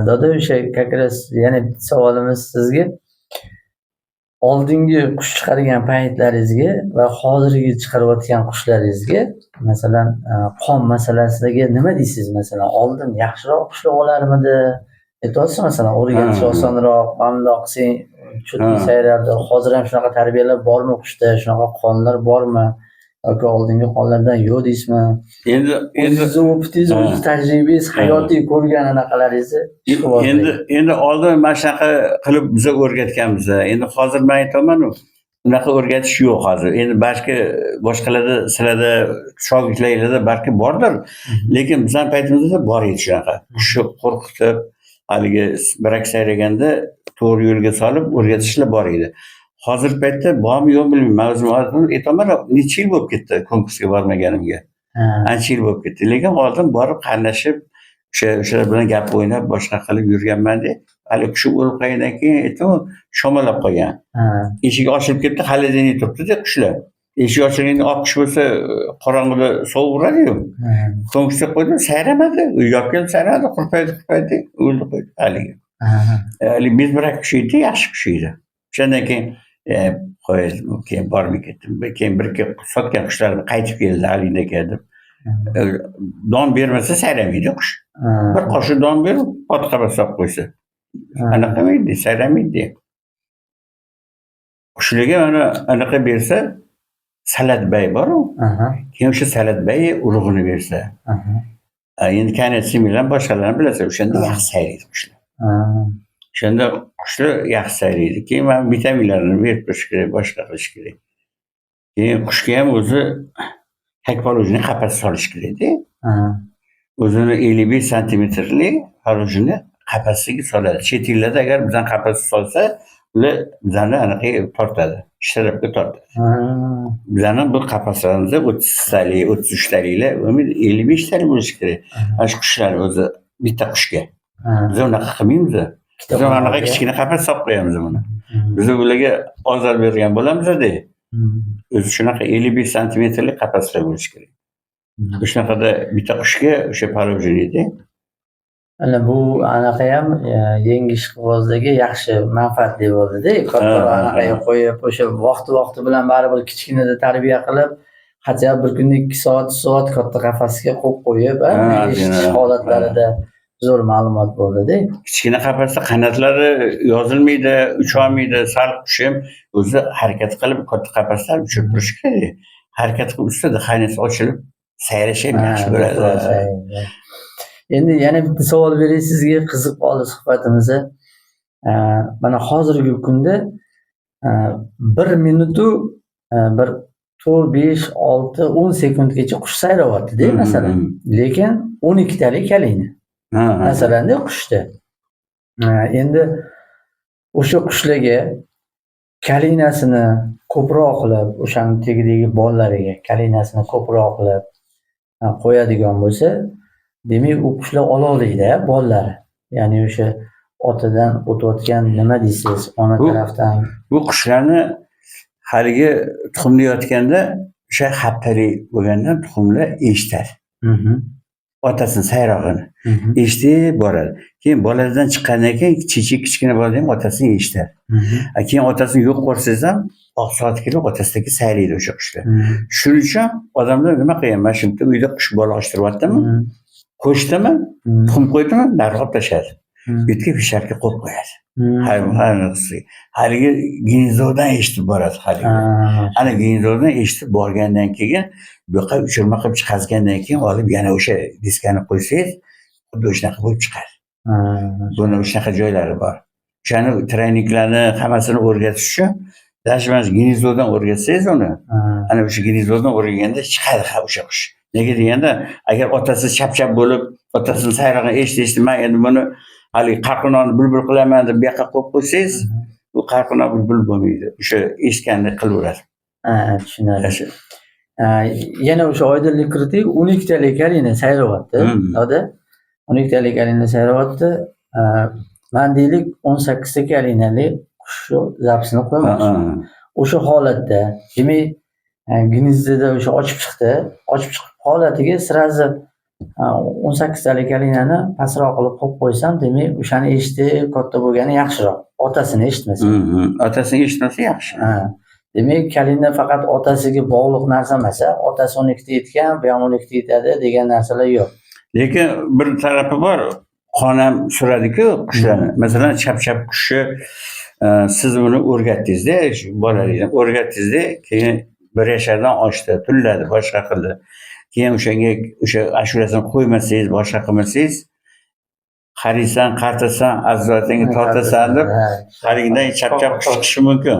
doda, o'sha как раз yana bitta savolimiz sizga. Oldingi qush chiqargan paytlaringizga va hozirgi chiqarayotgan qushlaringizga, masalan, qon masalasiga nima deysiz? Masalan, oldin yaxshiroq qushlar olarmidi? Aytyapsiz, masalan, o'rgatish osonroq, mana bundoq qilsang cho'tki sayrardi. Hozir ham shunaqa tarbiyalar bormi qushda, shunaqa qonlar bormi? Yoki oldingi qonlardan yo'q deysizmi? Endi O'zingizni опыт ingiz, o'zingiz tajribangiz, hayotiy ko'rgan anaqalaringizni ishqibozlik. Endi oldin mana shunaqa qilib biza o'rgatganmiz. Endi hozir man aytyapman-u, unaqa o'rgatish yo'q hozir. Endi balki boshqalarda, sizlarda, shogirdlaringlarda balki bordir. Lekin bizning paytimizda bor edi shunaqa. Qushni qo'rqitib, haligi birak sayraganda to'g'ri yo'lga solib o'rgatishlar bor edi. Hozirgi paytda bormi yo'qmi bilmayman. Man o'zim aytolmayman, necha yil bo'lib ketdi konkursga bormaganimga. Ancha yil bo'lib ketdi. Lekin oldin borib qatnashib, o'shalar bilan gap o'ynab, boshqa qilib yurganman-da. Hali qushi o'lib qolgandan keyin aytdim, shamollab qolgan. Eshigi ochilib ketdi, холодильник turibdi-da qushlar. Eshik ochilganda oq qush bo'lsa, qorong'ida sovuq uradi-yu. Konkursga qo'ydim, sayramadi. Uyga olib kelib sayramadi, qurpaydi, qurpaydi, o'ldi qo'ydi haligi. Haligi безбрак qush edi, yaxshi qush edi. O'shandan keyin qo'y, keyin bormay ketdim. Keyin bir ikki sotgan qushlarim qaytib keldi haligi deb. Don bermasa sayramaydi qush. Bir qoshiq don berib, potqaba solib qo'ysa. Anaqa qilmaydi, sayramaydi. Qushlarga mana anaqa bersa, salatbay bor-u. Keyin o'sha salatbay urug'ini bersa. Endi kanet bilan boshqalarni bilasiz, o'shanda yaxshi sayraydi qushlar. O'shanda qushlar yaxshi sayraydi. Keyin mana vitaminlarini berib turish kerak, boshqa qilish kerak. Keyin qushga ham o'zi как положено qafas solish kerakda. O'zini 55 santimetrli положено qafasiga soladi. Chet ellarda agar bizani qafasga solsa, ular bizani anaqa tortadi, shtrafga tortadi. Bizani bu qafaslarimiz 30 talik, 33 taliklar, 55 talik bo'lishi kerak. Mana shu qushlar o'zi bitta qushga. Biz unaqa qilmaymiz. Biz anaqa kichkina qafas solib qo'yamiz buni. Biz ularga ozor bergan bo'lamiz-da. O'zi shunaqa 55 santimetrli qafaslar bo'lishi kerak. O'shanaqada bitta qushga o'sha положение. Ana bu anaqa ham yangi ishqibozdagi yaxshi manfaatli bo'ldi-da. Kattaroq anaqaga qo'yib, o'sha vaqti vaqti bilan baribir kichkinada tarbiya qilib, хотя bir kunda 2 soat, 3 soat katta qafasga qo'yib qo'yib, eshitish holatlarida zo'r ma'lumot bo'ldi-da. Kichkina qafasda qanotlari yozilmaydi, ucholmaydi. Sal qush ham o'zi harakat qilib katta qafasda uchirib turishi kerak. Harakat qilib uchsa, дыхание si ochilib, sayrashi ham yaxshi bo'ladi. Endi yana bitta savol beray sizga, qiziq qoldi suhbatimizda. Mana hozirgi kunda 1 minutu bir 4, 5, 6, 10 sekundgacha qush sayrayapti-da, masalan. Lekin 12 talik kalina. Masalan-da qushda. Endi o'sha qushlarga kalinasini ko'proq qilib, o'shani tagidagi bolalariga kalinasini ko'proq qilib qo'yadigan bo'lsa, demak u qushlar ololiyda bolalari. Ya'ni o'sha otadan o'tayotgan nima deysiz, ona tarafdan. Bu qushlarni haligi tuxumlayotganda o'sha haftalik bo'lganda tuxumlar eshitadi. Otasini sayrog'ini eshitib boradi. Keyin boladan chiqqandan keyin chechik kichkina bolada ham otasini eshitadi. Keyin otasini yo'q ko'rsangiz ham oq soat kelib otasidagi sayraydi o'sha qushlar. Shuning uchun odamlar nima qilgan? Mana shu yerda uyda qush bola ochtiryaptimi? Qo'shdimi? Tuxum qo'ydimi? Nariga olib tashladi. Bu yerga вешалка qo'yib qo'yadi. Haligi гнездо dan eshitib boradi haligi. Ana гнездо dan eshitib borgandan keyin bu yoqqa uchirma qilib chiqazgandan keyin olib yana o'sha diskani qo'ysangiz, xuddi o'shanaqa bo'lib chiqadi. Buni shunaqa joylari bor. O'shani тройник larni hammasini o'rgatish uchun даже mana shu гнездо dan o'rgatsangiz uni, ana o'sha гнездо dan o'rganganda chiqadi ha o'sha qush. Nega deganda, agar otasi chap-chap bo'lib, otasini sayrog'ini eshitdi, eshitdi, man endi buni haligi qarqinonni bulbul qilaman deb bu yoqqa qo'yib qo'ysangiz, u qarqino bulbul bo'lmaydi. O'sha eshitganini qilaveradi. Ha, tushunarli. O'sha. Yana o'sha oydinlik kiriting, 12 talik kalina sayrayapti, doda. 12 talik kalina sayrayapti. Man deylik 18 ta kalinali qushni запись ini qo'ymoqchiman. O'sha holatda, demak, гнездо da o'sha ochib chiqdi. Ochib chiqib holatiga сразу 18 talik kalinani pastroq qilib qo'yib qo'ysam, demak, o'shani eshitib katta bo'lgani yaxshiroq. Otasini eshitmasa. Otasini eshitmasa yaxshi. Ha. Demak, kalina faqat otasiga bog'liq narsa emas, a? Otasi 12 ta yetgan, bu ham 12 ta yetadi degan narsalar yo'q. Lekin bir tarafi bor, qon ham suradi-ku qushlarni. Masalan, chap-chap qushni siz buni o'rgatdingizda, shu bolalikdan o'rgatdingizda, keyin 1 yashardan oshdi, tulladi, boshqa qildi. Keyin o'shanga o'sha ashulasini qo'ymasangiz, boshqa qilmasangiz, Qariysan, qartasan, azotingga tortasan deb haligidan chap-chap qush chiqishi mumkin.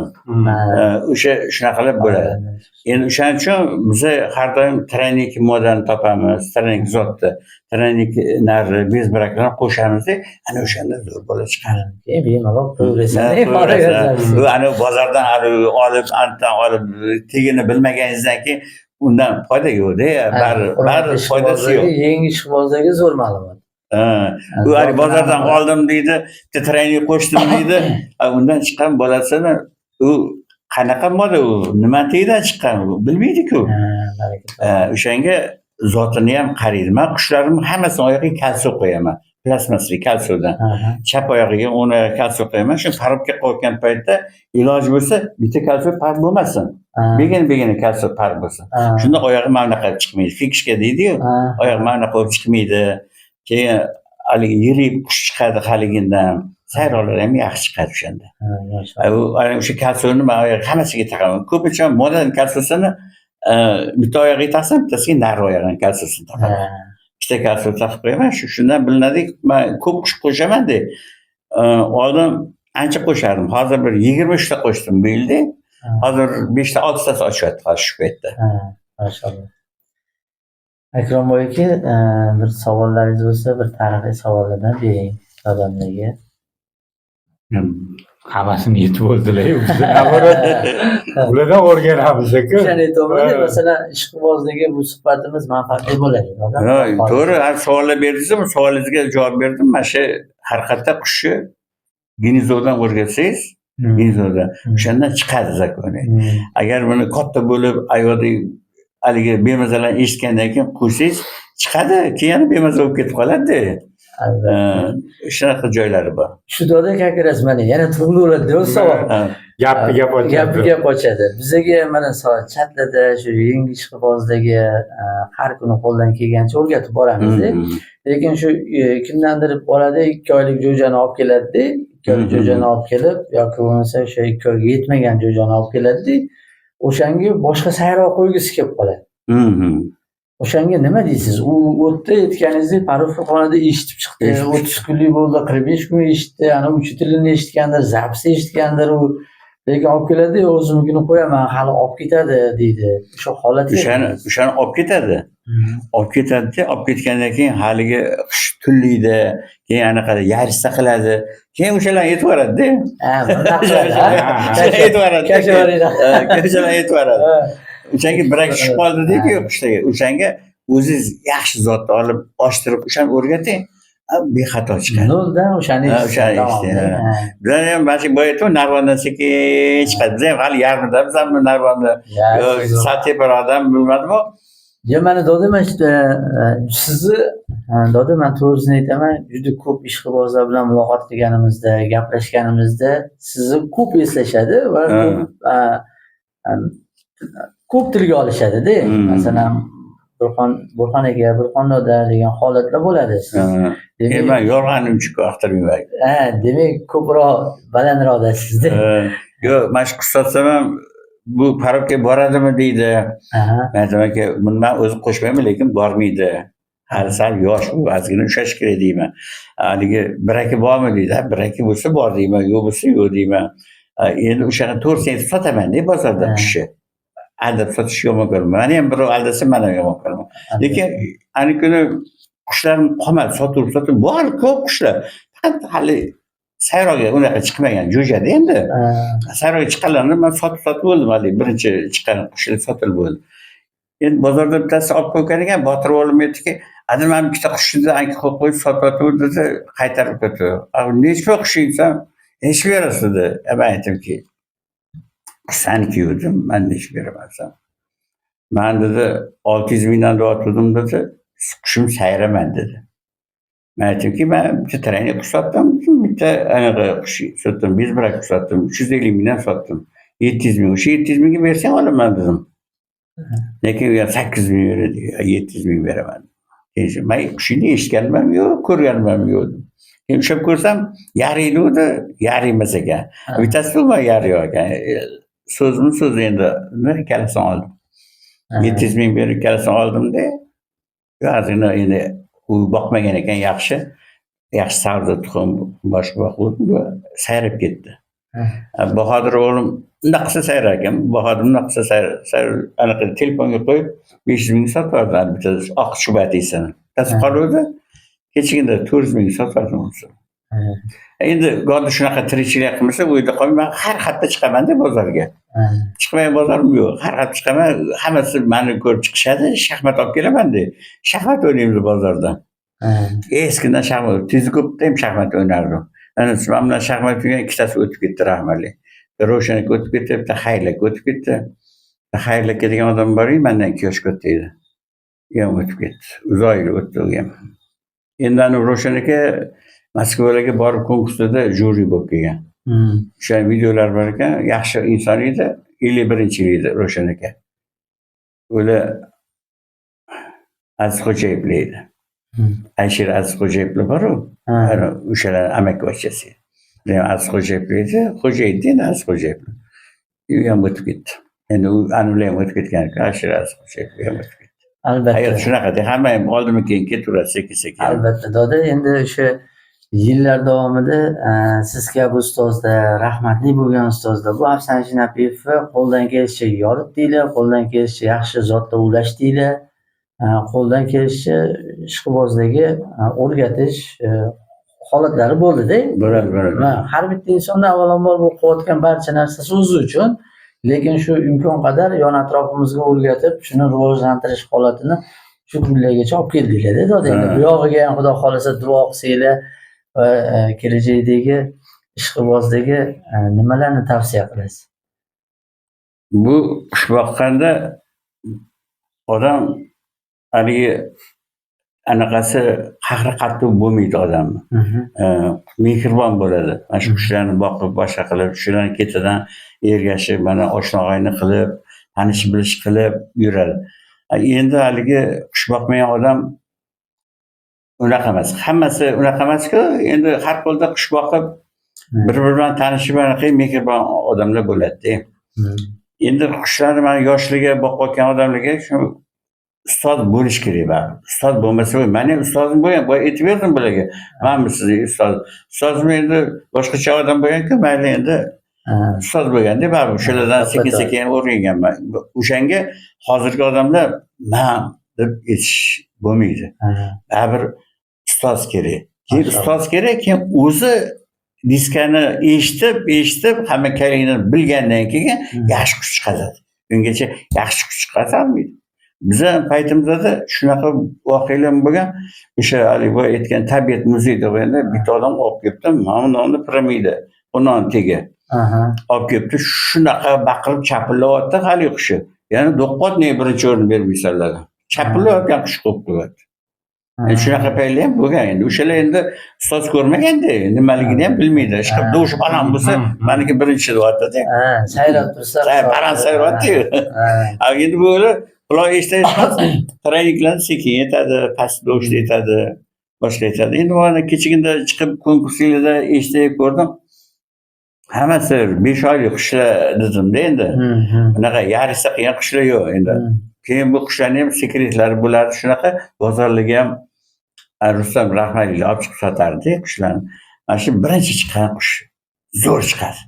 O'sha shunaqalar bo'ladi. Endi o'shaning uchun biza har doim тройник modani topamiz, тройник zotni, тройник nari безбрак larni qo'shamizda, ana o'shanda zo'r bola chiqadi. Keyin bemalol qo'yaversan. Bu ana bozordan olib, andan olib, tegini bilmaganingizdan keyin undan foyda yo'qda, bari foydasi yo'q. Yangi ishqibozlarga zo'r ma'lumot. U hali bozordan oldim deydi, bitta тройник qo'shdim deydi, undan chiqqan bolasini u qanaqa moda u, nima tagidan chiqqan u bilmaydi-ku. O'shanga zotini ham qaraydi. Men qushlarimni hammasini oyog'iga kalsiy qo'yaman. Plastmasli kalsiydan. Chap oyog'iga, o'ng oyog'iga kalsiy qo'yaman. Shu parobga qo'ygan paytda iloji bo'lsa bitta kalsiy par bo'lmasin. Begona-begona kalsiy par bo'lsin. Shunda oyog'i mana bunaqa chiqmaydi. Fikishka deydi-yu. Oyog'i mana bunaqa bo'lib chiqmaydi. Keyin haligi yirik qush chiqadi haligindan. Sayroqlar ham yaxshi chiqadi o'shanda. U ana o'sha kalsiyni men oyog'iga hammasiga taqaman. Ko'pincha modadan kalsiyini bitta oyog'iga taqsam, bittasiga nari oyog'ini kalsiyasini taqaman. Ikkita kalsiy taqib qo'yaman. Shu shundan bilinadiki, men ko'p qush qo'shaman-da. Oldin ancha qo'shardim. Hozir bir 23 ta qo'shdim bu yilda. Hozir 5 ta 6 tasi ochyapti hozir shu paytda. Mashalloh. Akrom aka, bir savollaringiz bo'lsa, bir tarixiy savollardan bering odamlarga. Hammasini yetib bo'ldilar. Ulardan o'rganamiz-ku. O'shani aytyapman, masalan, ishqibozlarga bu suhbatimiz manfaatli bo'ladi. To'g'ri, har savollar berdingizmi, savolingizga javob berdim. Mana shu haqiqatda qushni гнездо dan o'rgatsangiz, гнездо dan o'shandan chiqadi законы. Agar buni katta bo'lib ayoqda haligi bemazalarni eshitgandan keyin qo'ysangiz chiqadi, keyin yana bemaza bo'lib ketib qoladi. Shunaqa joylari bor. Shu doda как раз mana yana tug'ilaveradi savol. Gapni gap ochadi. Gapni gap ochadi. Bizaga mana chatlarda shu yangi ishqibozdagi har kuni qo'ldan kelgancha o'rgatib boramizda. Lekin shu kimdandir boradi, 2 oylik jo'jani olib keladida, 2 oylik jo'jani olib kelib yoki bo'lmasa o'sha 2 oyga yetmagan jo'jani olib keladida, o'shanga boshqa sayroq qo'ygisi kelib qoladi. O'shanga nima deysiz? U o'tda aytganingizdek parofxonada eshitib chiqdi, 30 kunlik bo'ldi, 45 kun eshitdi, ana учитель ini eshitgandir, запись eshitgandir u. Lekin olib keladi, o'zimnikini qo'yaman, hali olib ketadi deydi. O'sha holat O'shani olib ketadi. Olib ketadi-da, olib ketgandan keyin haligi qush tullaydi, keyin anaqa yarista qiladi. Keyin o'shalarni yetib yuboradi-da. Ha, bunaqa qiladi. Yetib yuboradi. O'shalarni yetib yuboradi. O'shanga birak tushib qoldi deydi-ku qushlarga. O'shanga o'zingiz yaxshi zotni olib, ochtirib, o'shani o'rgating, bexato chiqadi. Noldan o'shani O'shani eshitdi. Bizlar ham mana shu boya aytdim, narvondan sekin chiqadi. Biz ham hali yarmida, biz ham narvonni sal teparoqdan bilmadim-ku. Yo, mana doda, mana shu sizni doda, men to'g'risini aytaman, juda ko'p ishqibozlar bilan muloqot qilganimizda, gaplashganimizda sizni ko'p eslashadi va ko'p tilga olishadi-da. Masalan, Burxon aka, Burxon doda degan holatlar bo'ladi. Demak, men yolg'onim uchun axtarmayman. Ha, demak, ko'proq balandroqdasizda. Yo'q, mana shu qush sotsam ham bu parobga boradimi deydi. Men aytaman aka, buni men o'zim qo'shmayman, lekin bormaydi. Hali sal yosh bu, ozgina ushlash kerak deyman. Haligi bir aka bormi deydi. Ha, bir aka bo'lsa bor deyman, yo'q bo'lsa yo'q deyman. Endi o'shani to'g'risini aytib sotaman dey bozorda qushni. Aldab sotish yomon ko'raman. Mani ham birov aldasa, men ham yomon ko'raman. Lekin ani kuni qushlarim qolmadi, sotilib, sotilib, bor ko'p qushlar. Faqat hali sayroga unaqa chiqmagan jo'jada endi. Sayroga chiqqanlarni men sotib sotib bo'ldim, hali birinchi chiqqan qushlar sotilib bo'ldi. Endi bozorda bittasi olib qo'ygan ekan, Botir o'g'lim aytdiki, "Ana men ikkita qushni ancha qo'yib qo'yib sotib dedi, qaytarib ketdi. Necha pul qushing desam, necha berasiz dedi. Men aytdimki, saniki dedim, men necha beraman desam. Men dedi 600 mingdan deyotgandim dedi, qushim sayraman dedi. Men aytdimki, men bitta тройник qush sotdim, bitta anaqa qush sotdim, безбрак qush sotdim, 350 mingdan sotdim. 700 ming, o'sha 700 mingga bersang olaman dedim. Lekin u ham 800 ming beradi, 700 ming beraman. Keyin men qushingni eshitganim ham yo'q, ko'rganim ham yo'q dedim. Keyin ushlab ko'rsam, yariydi, yari emas ekan. Bittasi umuman yari yo'q ekan. So'zimni so'zi endi ikkalasini oldim. 700 ming berib ikkalasini oldimda, ozgina endi u boqmagan ekan yaxshi. Yaxshi savdo tuxum boshqa boquvdim, bu sayrab ketdi. Bahodir o'g'lim bundoq qilsa sayrar ekan, Bahodir bundoq qilsa sayr anaqa telefonga qo'yib 500 ming sotardi bitta oq shubatisini. Bittasi qoluvdi. Kechigina 400 ming sotardim unisi. Endi godda shunaqa tirikchilik qilmasa, u yerda qolmay, man har hafta chiqaman-da bozorga. Chiqmagan bozorim yo'q. Har hafta chiqaman, hammasi meni ko'rib chiqishadi, shaxmat olib kelaman-da. Shaxmat o'ynaymiz bozorda. Eskidan shaxmat, Tezikopda ham shaxmat o'ynardim. Ana man bilan shaxmat o'ynagan ikkitasi o'tib ketdi rahmatli. Ravshan aka o'tib ketdi, bitta Xayrli aka o'tib ketdi. Xayrli aka degan odam bor edi, mendan 2 yosh katta edi. U ham o'tib ketdi. Uzoq yil o'tdi u ham. Endi ana Ravshan aka Moskvaga borib konkursda juri bo'lib kelgan. O'sha videolar bor ekan, yaxshi inson edi. 51-yil edi Ravshan aka. O'la Azizxo'jayevlar edi. Alisher Azizxo'jayevlar bor-u, ana o'shalar amakivachchasi. Azizxo'jayevlar edi, Xo'jayev Azizxo'jayevlar. U ham o'tib ketdi. Endi u anavilar ham o'tib ketgan ekan, Alisher Azizxo'jayev ham o'tib ketdi. Albatta. Hayot shunaqa, hamma ham oldinma keyin ketaveradi sekin-sekin. Albatta, doda, endi o'sha yillar davomida siz kabi ustozlar, rahmatli bo'lgan ustozlar, bu Afzaljon Napiyevni qo'ldan kelishicha yoritdinglar, qo'ldan kelishicha yaxshi zotda ulashdinglar, qo'ldan kelishicha ishqibozlarga o'rgatish holatlari bo'ldi-da. Bo'ladi, bo'ladi. Har bitta insonda avvalambor bu qilayotgan barcha narsasi o'zi uchun, lekin shu imkon qadar yon atrofimizga o'rgatib, shuni rivojlantirish holatini shu kunlargacha olib keldinglar-da, doda. Endi bu yog'iga ham Xudo xolasa duo qilsanglar va kelajakdagi ishqibozdagi nimalarni tavsiya qilasiz? Bu qush boqqanda odam haligi anaqasi qahri qattiq bo'lmaydi odamni. Mehribon bo'ladi. Mana shu qushlarni boqib, boshqa qilib, shularni ketidan ergashib, mana oshna-og'ayni qilib, tanish bilish qilib yuradi. Endi haligi qush boqmagan odam unaqa emas. Hammasi unaqa emas-ku. Endi har holda qush boqib, bir-biri bilan tanishib, anaqa mehribon odamlar bo'ladi-da. Endi qushlarni mana yoshligiga boqayotgan odamlarga shu ustoz bo'lish kerak baribir. Ustoz bo'lmasa, meni ham ustozim bo'lgan, boya aytib berdim bularga. Manmi sizning ustoz? Ustozim endi boshqacha odam bo'lgan-ku, mayli endi ustoz bo'lganda baribir o'shalardan sekin-sekin o'rganganman. O'shanga hozirgi odamlar man deb aytish bo'lmaydi. Baribir ustoz kerak. Keyin ustoz kerak, keyin o'zi diskani eshitib, hamma kerakini bilgandan keyin yaxshi kuch chiqadi. Ungacha yaxshi kuch chiqarolmaydi. Biza paytimizda shunaqa voqealar bo'lgan. O'sha haligi boya aytgan tabiat muzeyida bo'lganda bitta odam olib kelibdi, mana buni piramida, buni tegi. Olib kelibdi, shunaqa baqirib chapillayapti hali qushi. Ya'ni do'qqot ne birinchi o'rin bermaysanlar. Chapillayotgan qush qo'yib qo'yapti. Shunaqa paytlar ham bo'lgan endi. O'shalar endi ustoz ko'rmaganda, nimaligini ham bilmaydi. Ishqilib dovushi baland bo'lsa, meniki birinchi deyapti-da. Sayrab tursa, baland sayrayapti-yu. Endi bu quloq eshitadi, trayniklarni sekin yetadi, past dovushda yetadi, boshqa yetadi. Endi mana kechagina chiqib konkurslarda eshitib ko'rdim. Hammasi 5 oylik qushlar dedim-da endi. Bunaqa yarisa qilgan qushlar yo'q endi. Keyin bu qushlarning ham sekretlari bo'ladi, shunaqa bozorlarga ham Rustam rahmatli olib chiqib sotardi qushlarni. Mana shu birinchi chiqqan qush zo'r chiqadi.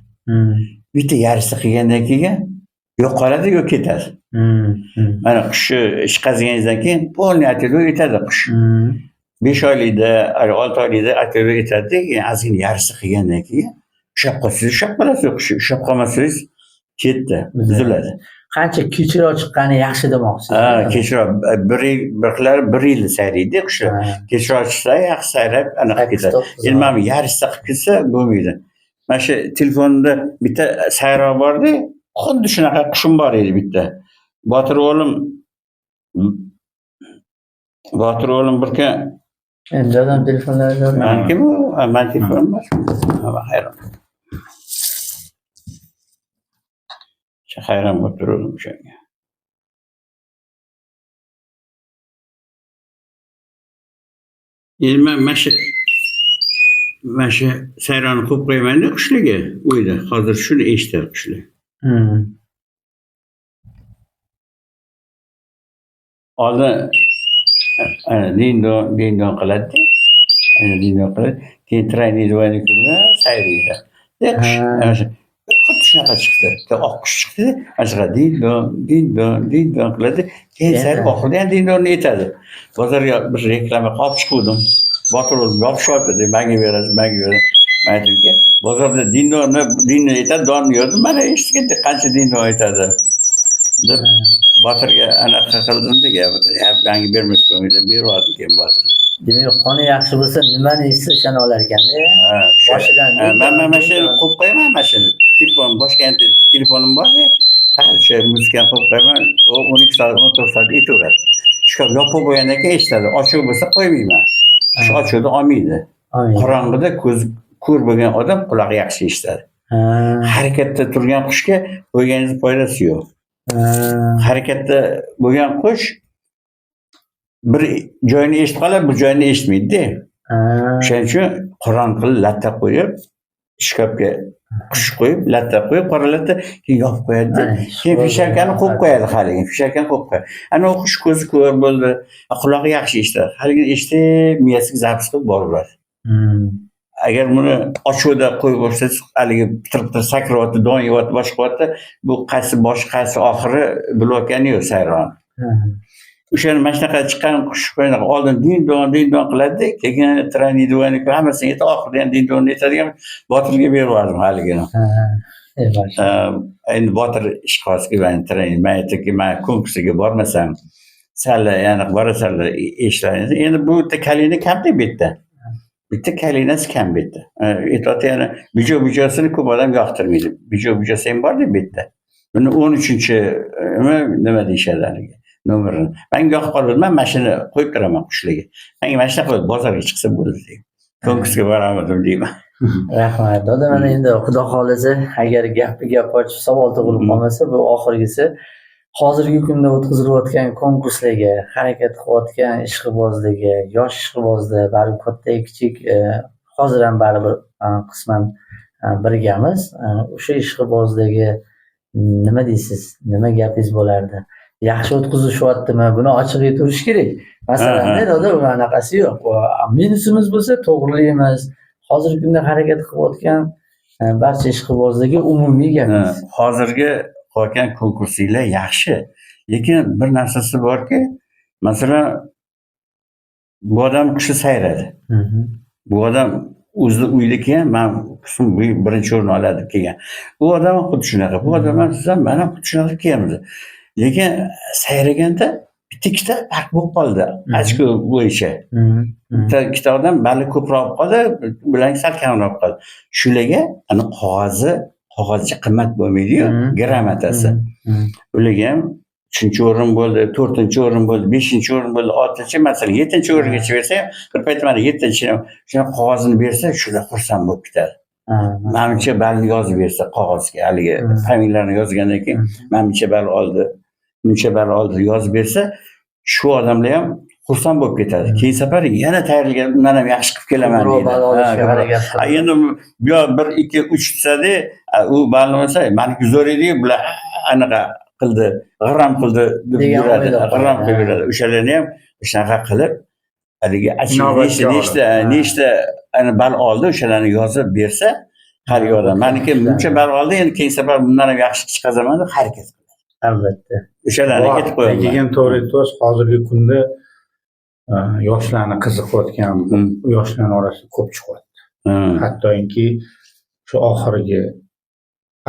Bitta yarisa qilgandan keyin yo'q qoladi, yo'q ketadi. Mana qushni chiqazganingizdan keyin polni atadi, etadi qush. 5 oylikda, 6 oylikda atadi, etadi, keyin ozgina yarisi qilgandan keyin ushlab qolsangiz, ushlab qolasiz, qushni ushlab qolmasangiz ketdi, buziladi. Qancha kechroq chiqqani yaxshi demoqchisiz. Ha, kechroq bir yil, bir xillari bir yil sayraydi qushlar. Kechroq chiqsa yaxshi sayrab anaqa ketadi. Endi mana yarisi qilib ketsa bo'lmaydi. Mana shu telefonda bitta sayroq bordi, xuddi shunaqa qushim bor edi bitta. Botir o'g'lim bir kun endi dadam telefonlari bor. Maniki bu, man telefonim bor. Hayron. Hayron bo'lib turdim o'shanga. Endi men mana shu sayronni qo'yib qo'yaman-da qushlarga uyda. Hozir shuni eshitadi qushlar. Oldin dindon dindon qiladi. Dindon qiladi. Keyin тройник двойник bilan sayraydi. Qush ana shu xuddi shunaqa chiqdi. Bitta oq qush chiqdi. Mana shunaqa dindon, dindon, dindon qiladi. Keyin sayrab oxirida ham dindonni aytadi. Bozorga bir reklama qilib olib chiquvdim. Botir o'zi yopishyapti deb manga berasiz, manga berasiz. Man aytdimki, bozorda dindonni dindon aytadi, donni yo'q. Mana eshitganda qancha dindon aytadi. Deb Botirga anaqa qildim-da, manga bermas bo'lmaydi, berib yubordim keyin Botirga. Demak, qoni yaxshi bo'lsa, nimani eshitsa o'shani olar ekanda. Ha, o'sha. Boshidan Ha, man shuni qo'yib qo'yaman, mana shuni. Telefon, boshqa endi telefonim bor-da, faqat o'sha muzikani qo'yib qo'yaman, u 12 soat, 14 soat aytaveradi. Shkaf yopiq bo'lgandan keyin eshitadi. Ochiq bo'lsa qo'ymayman. Shu ochiqda olmaydi. Qorong'ida ko'z ko'r bo'lgan odam qulog'i yaxshi eshitadi. Harakatda turgan qushga qo'yganingiz foydasi yo'q. Harakatda bo'lgan qush bir joyini eshitib qoladi, bir joyini eshitmaydi-da. O'shaning uchun qorong'i latta qo'yib, shkafga qush qo'yib, latta qo'yib, qora latta, keyin yopib qo'yadi. Keyin fisharkani qo'yib qo'yadi haligi, fisharkani qo'yib qo'yadi. Ana u qush ko'zi ko'r bo'ldi, qulog'i yaxshi eshitadi. Haligi eshitib, miyasiga запись qilib boraveradi. Agar buni ochiqda qo'yib qo'ysangiz, haligi pitir-pitir sakrayapti, don yeyapti, boshqa qilyapti, bu qaysi boshi, qaysi oxiri bilayotgani yo'q sayron. O'shani mana shunaqa chiqqan qush oldin dindon, dindon qiladi, keyin тройник двойник hammasini aytadi, oxirida ham dindonni aytadigan Botirga berib yubordim haligini. Endi Botir ishqibozki, man тройник, man aytdimki, man konkursiga bormasam, sal yana borasanlar eshitadi. Endi bu yerda kalina kamda bu yerda. Bitta kalinasi kam bu yerda. Aytyapti yana bijo-bijosini ko'p odam yoqtirmaydi. Bijo-bijosi ham bor-da bu yerda. Buni 13-chi nima deyishadi haligi nomerini. Menga yoqib qoldi, man mana shuni qo'yib turaman qushlarga. Menga mana shunaqa qilib bozorga chiqsa bo'ldi deyman. Konkursga boramadim deyman. Rahmat. Doda, mana endi Xudo xohlasa, agar gapni gap ochib savol tug'ilib qolmasa, bu oxirgisi. Hozirgi kunda o'tkazilayotgan konkurslarga harakat qilayotgan ishqibozlarga, yosh ishqibozlar, baribir katta kichik, hozir ham baribir qisman birgamiz. O'sha ishqibozlarga nima deysiz? Nima gapingiz bo'lardi? Yaxshi o'tkazishyaptimi? Buni ochiq aytaverish kerak. Masalan, doda, anaqasi yo'q. Minusimiz bo'lsa to'g'rilaymiz. Hozirgi kunda harakat qilayotgan barcha ishqibozlarga umumiy gapingiz. Hozirgi qilayotgan konkursinglar yaxshi. Lekin bir narsasi borki, masalan, bu odam qushi sayradi. Bu odam o'zi uyda kelgan, man qushim birinchi o'rin oladi deb kelgan. Bu odam ham xuddi shunaqa. Bu odam ham, siz ham, man ham xuddi shunaqa kelganmiz. Lekin sayraganda bitta ikkita farq bo'lib qoldi. Ochko bo'yicha. Bitta ikkita odam balli ko'proq bo'lib qoldi, bilan sal kamroq bo'lib qoldi. Shularga ana qog'ozcha qimmat bo'lmaydi-yu, gramotasi. Ularga ham 3-chi o'rin bo'ldi, 4-chi o'rin bo'ldi, 5-chi o'rin bo'ldi, 6-chi, masalan, 7-chi o'ringacha bersa ham, bir payt mana 7-chi shunaqa qog'ozini bersa, shular xursand bo'lib ketadi. Manimcha ballni yozib bersa qog'ozga, haligi familiyalarni yozgandan keyin manimcha ball oldi, buncha ball oldi yozib bersa, shu odamlar ham xursand bo'lib ketadi. Keyin safar yana tayyorlagan, undan ham yaxshi qilib kelaman Ko'proq deydi. ball olishga Ha, harakat qiladi. Endi bu yoq 1, 2, 3 desa-da, u ballni olsa, maniki zo'r edi-yu, bular anaqa qildi, g'irrom qildi deb Degan yuradi, o'yda g'irrom qilib qoladi. yuradi. O'shalarni ham shunaqa qilib, haligi Inobatga olib. nechta ana ball oldi, o'shalarni yozib bersa, haligi odam maniki buncha ball oldi, endi keyin safar bundan ham yaxshi chiqazaman deb harakat qiladi. Albatta. O'shalarni aytib qo'yaman. Lekin to'g'ri aytyapsiz, hozirgi kunda yoshlarni qiziqayotgan, yoshlarning orasida ko'p chiqyapti. Hattoki shu oxirgi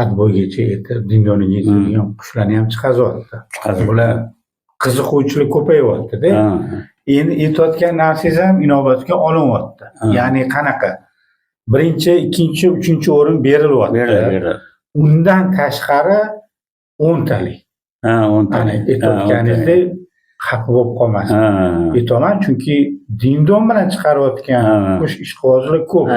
отбой gacha yetib, dindoniga yetadigan qushlarni ham chiqazyapti. Chiqazib. Bular qiziquvchilik ko'payyapti-da. Endi aytayotgan narsangiz ham inobatga olinyapti. Ya'ni qanaqa? Birinchi, ikkinchi, uchinchi o'rin berilyapti. Beriladi, beriladi. Undan tashqari 10talik. Ha, 10talik. Ana aytayotganingizdek xafa bo'lib qolmasin. Aytaman, chunki dindon bilan chiqarayotgan qush ishqibozlar ko'p.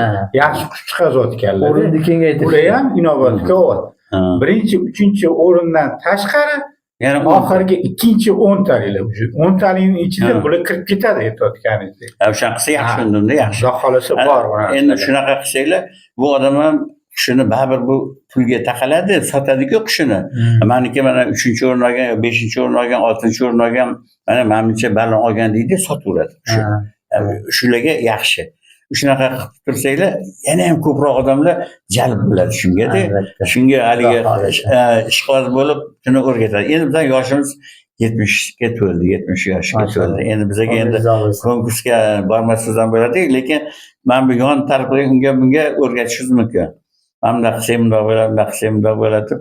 Yaxshi qush chiqarayotganlar. O'rinni kengaytirish. Ular ham inobatga olyapti. Birinchi, uchinchi o'rindan tashqari Yana oxirgi ikkinchi 10taliklar. Уже 10talikning ichida bular kirib ketadi aytayotganingizdek. O'sha qilsa yaxshi undanda yaxshi. Xudo xohlasa bor bu narsalar. Endi shunaqa qilsanglar, bu odam ham qushini baribir bu pulga taqaladi, sotadi-ku qushini. Maniki mana 3-o'rin olgan, yo 5-o'rin olgan, 6-o'rin olgan, mana manimcha ballon olgan deydi, sotaveradi. Shularga yaxshi. Shunaqa qilib tursanglar, yana ham ko'proq odamlar jalb bo'ladi shunga-da. Albatta. Shunga haligi Xudo xohlasa. Ishqiboz bo'lib shuni o'rgatadi. Endi bizning yoshimiz 70 ga to'ldi, 70 yoshga Mashalloh. to'ldi. Endi bizaga endi Umringiz uzoq bo'lsin. Konkursga bormasangiz ham bo'ladi, lekin mana bu yon tarafga unga bunga o'rgatishingiz mumkin. Mana bundoq qilsang bundoq bo'ladi, bundoq qilsang bundoq bo'ladi deb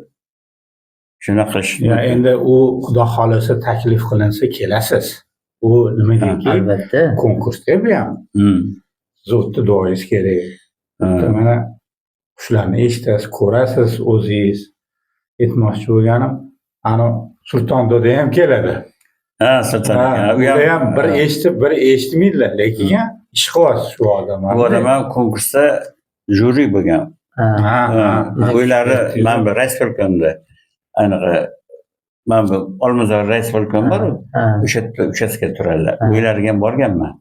shunaqa qilish Ya mumkin. Endi u xudo xohlasa taklif qilinsa kelasiz. U nimagaki Albatta. Konkursda bu ham siz u yerda duoyingiz kerak. Mana shularni eshitasiz, ko'rasiz o'zingiz. Aytmoqchi bo'lganim, ani Sulton doda ham keladi. Ha, Sulton. Ha, Ha, u ular ham bir eshitib, bir eshitmaydilar, lekin ishqiboz shu odam. Bu odam ham konkursda jyuri bo'lgan. Ha. Ha, Ha, ha. Uylari mana bu rayspolkomda anaqa mana bu Olmazor rayspolkom bor, Ha. O'sha yerda uchastka turadilar. Ha. Uylariga ham borganman.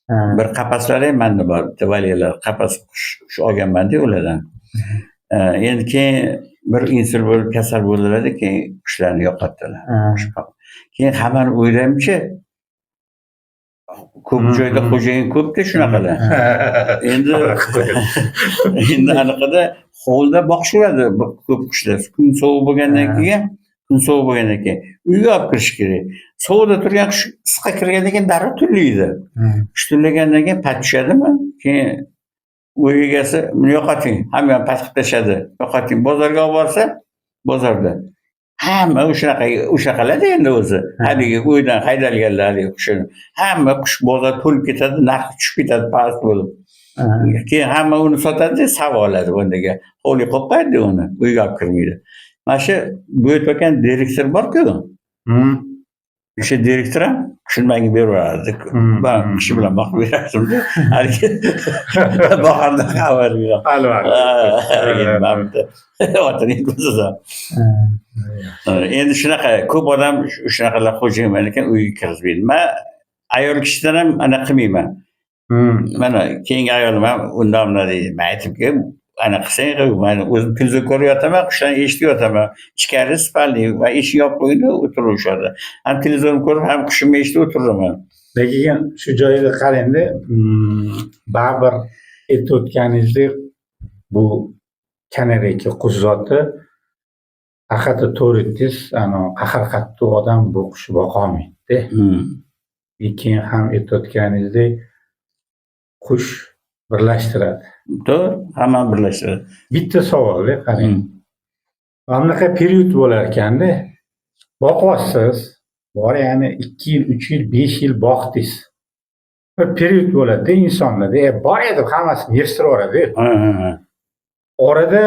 Ha. Bir qapaslari ham menda bor, bitta valyalar qapas qush olganman-da ulardan. Endi keyin bir insult bo'lib kasal bo'ldilar-da, keyin qushlarni yo'qotdilar. Ha. Keyin hammani o'ylaymichi, ko'p joyda xo'jayin ko'pda shunaqalar. Endi anaqada hovlida boqishaveradi bu ko'p qushlar. Kun sovuq bo'lgandan keyin, kun sovuq bo'lgandan keyin uyga olib kirish kerak. Sovuqda turgan qush issiqqa kirgandan keyin darrov tullaydi. Qush tullagandan keyin pat tushadimi? Keyin uy egasi buni yo'qoting, hamma ham pat qilib tashladi. Yo'qoting. Bozorga olib borsa, bozorda hamma o'shanaqa o'shanaqalarda endi o'zi. Haligi uydan haydalganlar haligi qushini. Hamma qush bozor to'lib ketadi, narxi tushib ketadi past bo'lib. Keyin hamma uni sotadi, savo oladi bundaga. Hovliga qo'yib qo'yadi uni, uyga olib kirmaydi. Mana shu bo'yatgan direktor bor-ku. O'sha direktor ham qushini menga beraverardi. Man qushi bilan boqib berardim-da. Haligi bahorda xabar yo'q. Albatta. Endi mana bitta otini yetmasa. Endi shunaqa ko'p odam shunaqalar xo'jayin ekan uyga kirgizmaydi. Man ayol kishidan ham ana qilmayman. Mana keyingi ayolim ham undan bundan deydi. Men aytibki, ana qilsang qil, man o'zim televizor ko'rib yotaman, qushlarni eshitib yotaman. Ichkari spalni va eshik yopib qo'ydi, o'tirib o'sha yerda. Ham televizorni ko'rib, ham qushimni eshitib o'tiraman. Lekin shu joyida qarangda, baribir aytib o'tganingizdek bu kanareyka qush zoti haqiqatda to'g'ri aytdingiz, ana qahr qattiq odam bu qushni boqolmaydi. Keyin ham aytib o'tganingizdek qush birlashtiradi. To'g'ri, hammani birlashtiradi. Bitta savolda qarang. Mana bunaqa period bo'lar ekanda, boqyapsiz, bor ya'ni 2 yil, 3 yil, 5 yil boqdingiz. Bir period bo'ladi-da insonda, bor deb hammasini yig'ishtirib yuboradi. Ha. Orada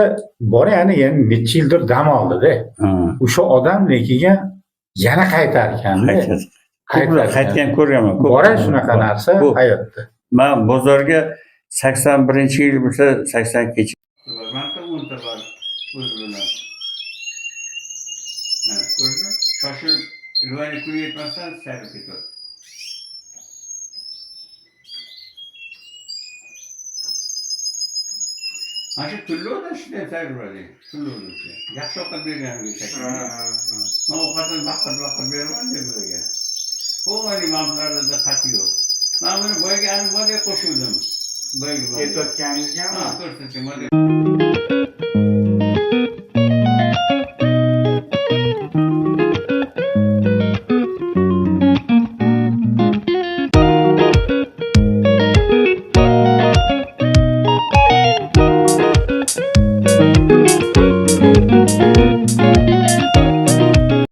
bor ya'ni yana necha yildir dam oldi-da. O'sha odam lekin yana qaytar ekanda. Qaytadi. Ko'plar qaytgan ko'rganman, ko'p. Bor shunaqa narsa Ko'p. hayotda. Man bozorga 81-yil bo'lsa, 82 Mana o'nta bor o'zi bilan. Ha, ko'rdingmi? Shoshilib rivoyat kuni yetmasdan sayrab ketadi. Mana shu tullovda shunday sayrab. Tullovda. Yaxshi ovqat berganimga shekilli. Man ovqatini baqir-baqir beraman deb bularga. Bu mamlalarda qati yo'q. Man buni boyagi albatta qo'shuvdim. Boyagi. Aytayotganingizgami? Ha, ko'rsating.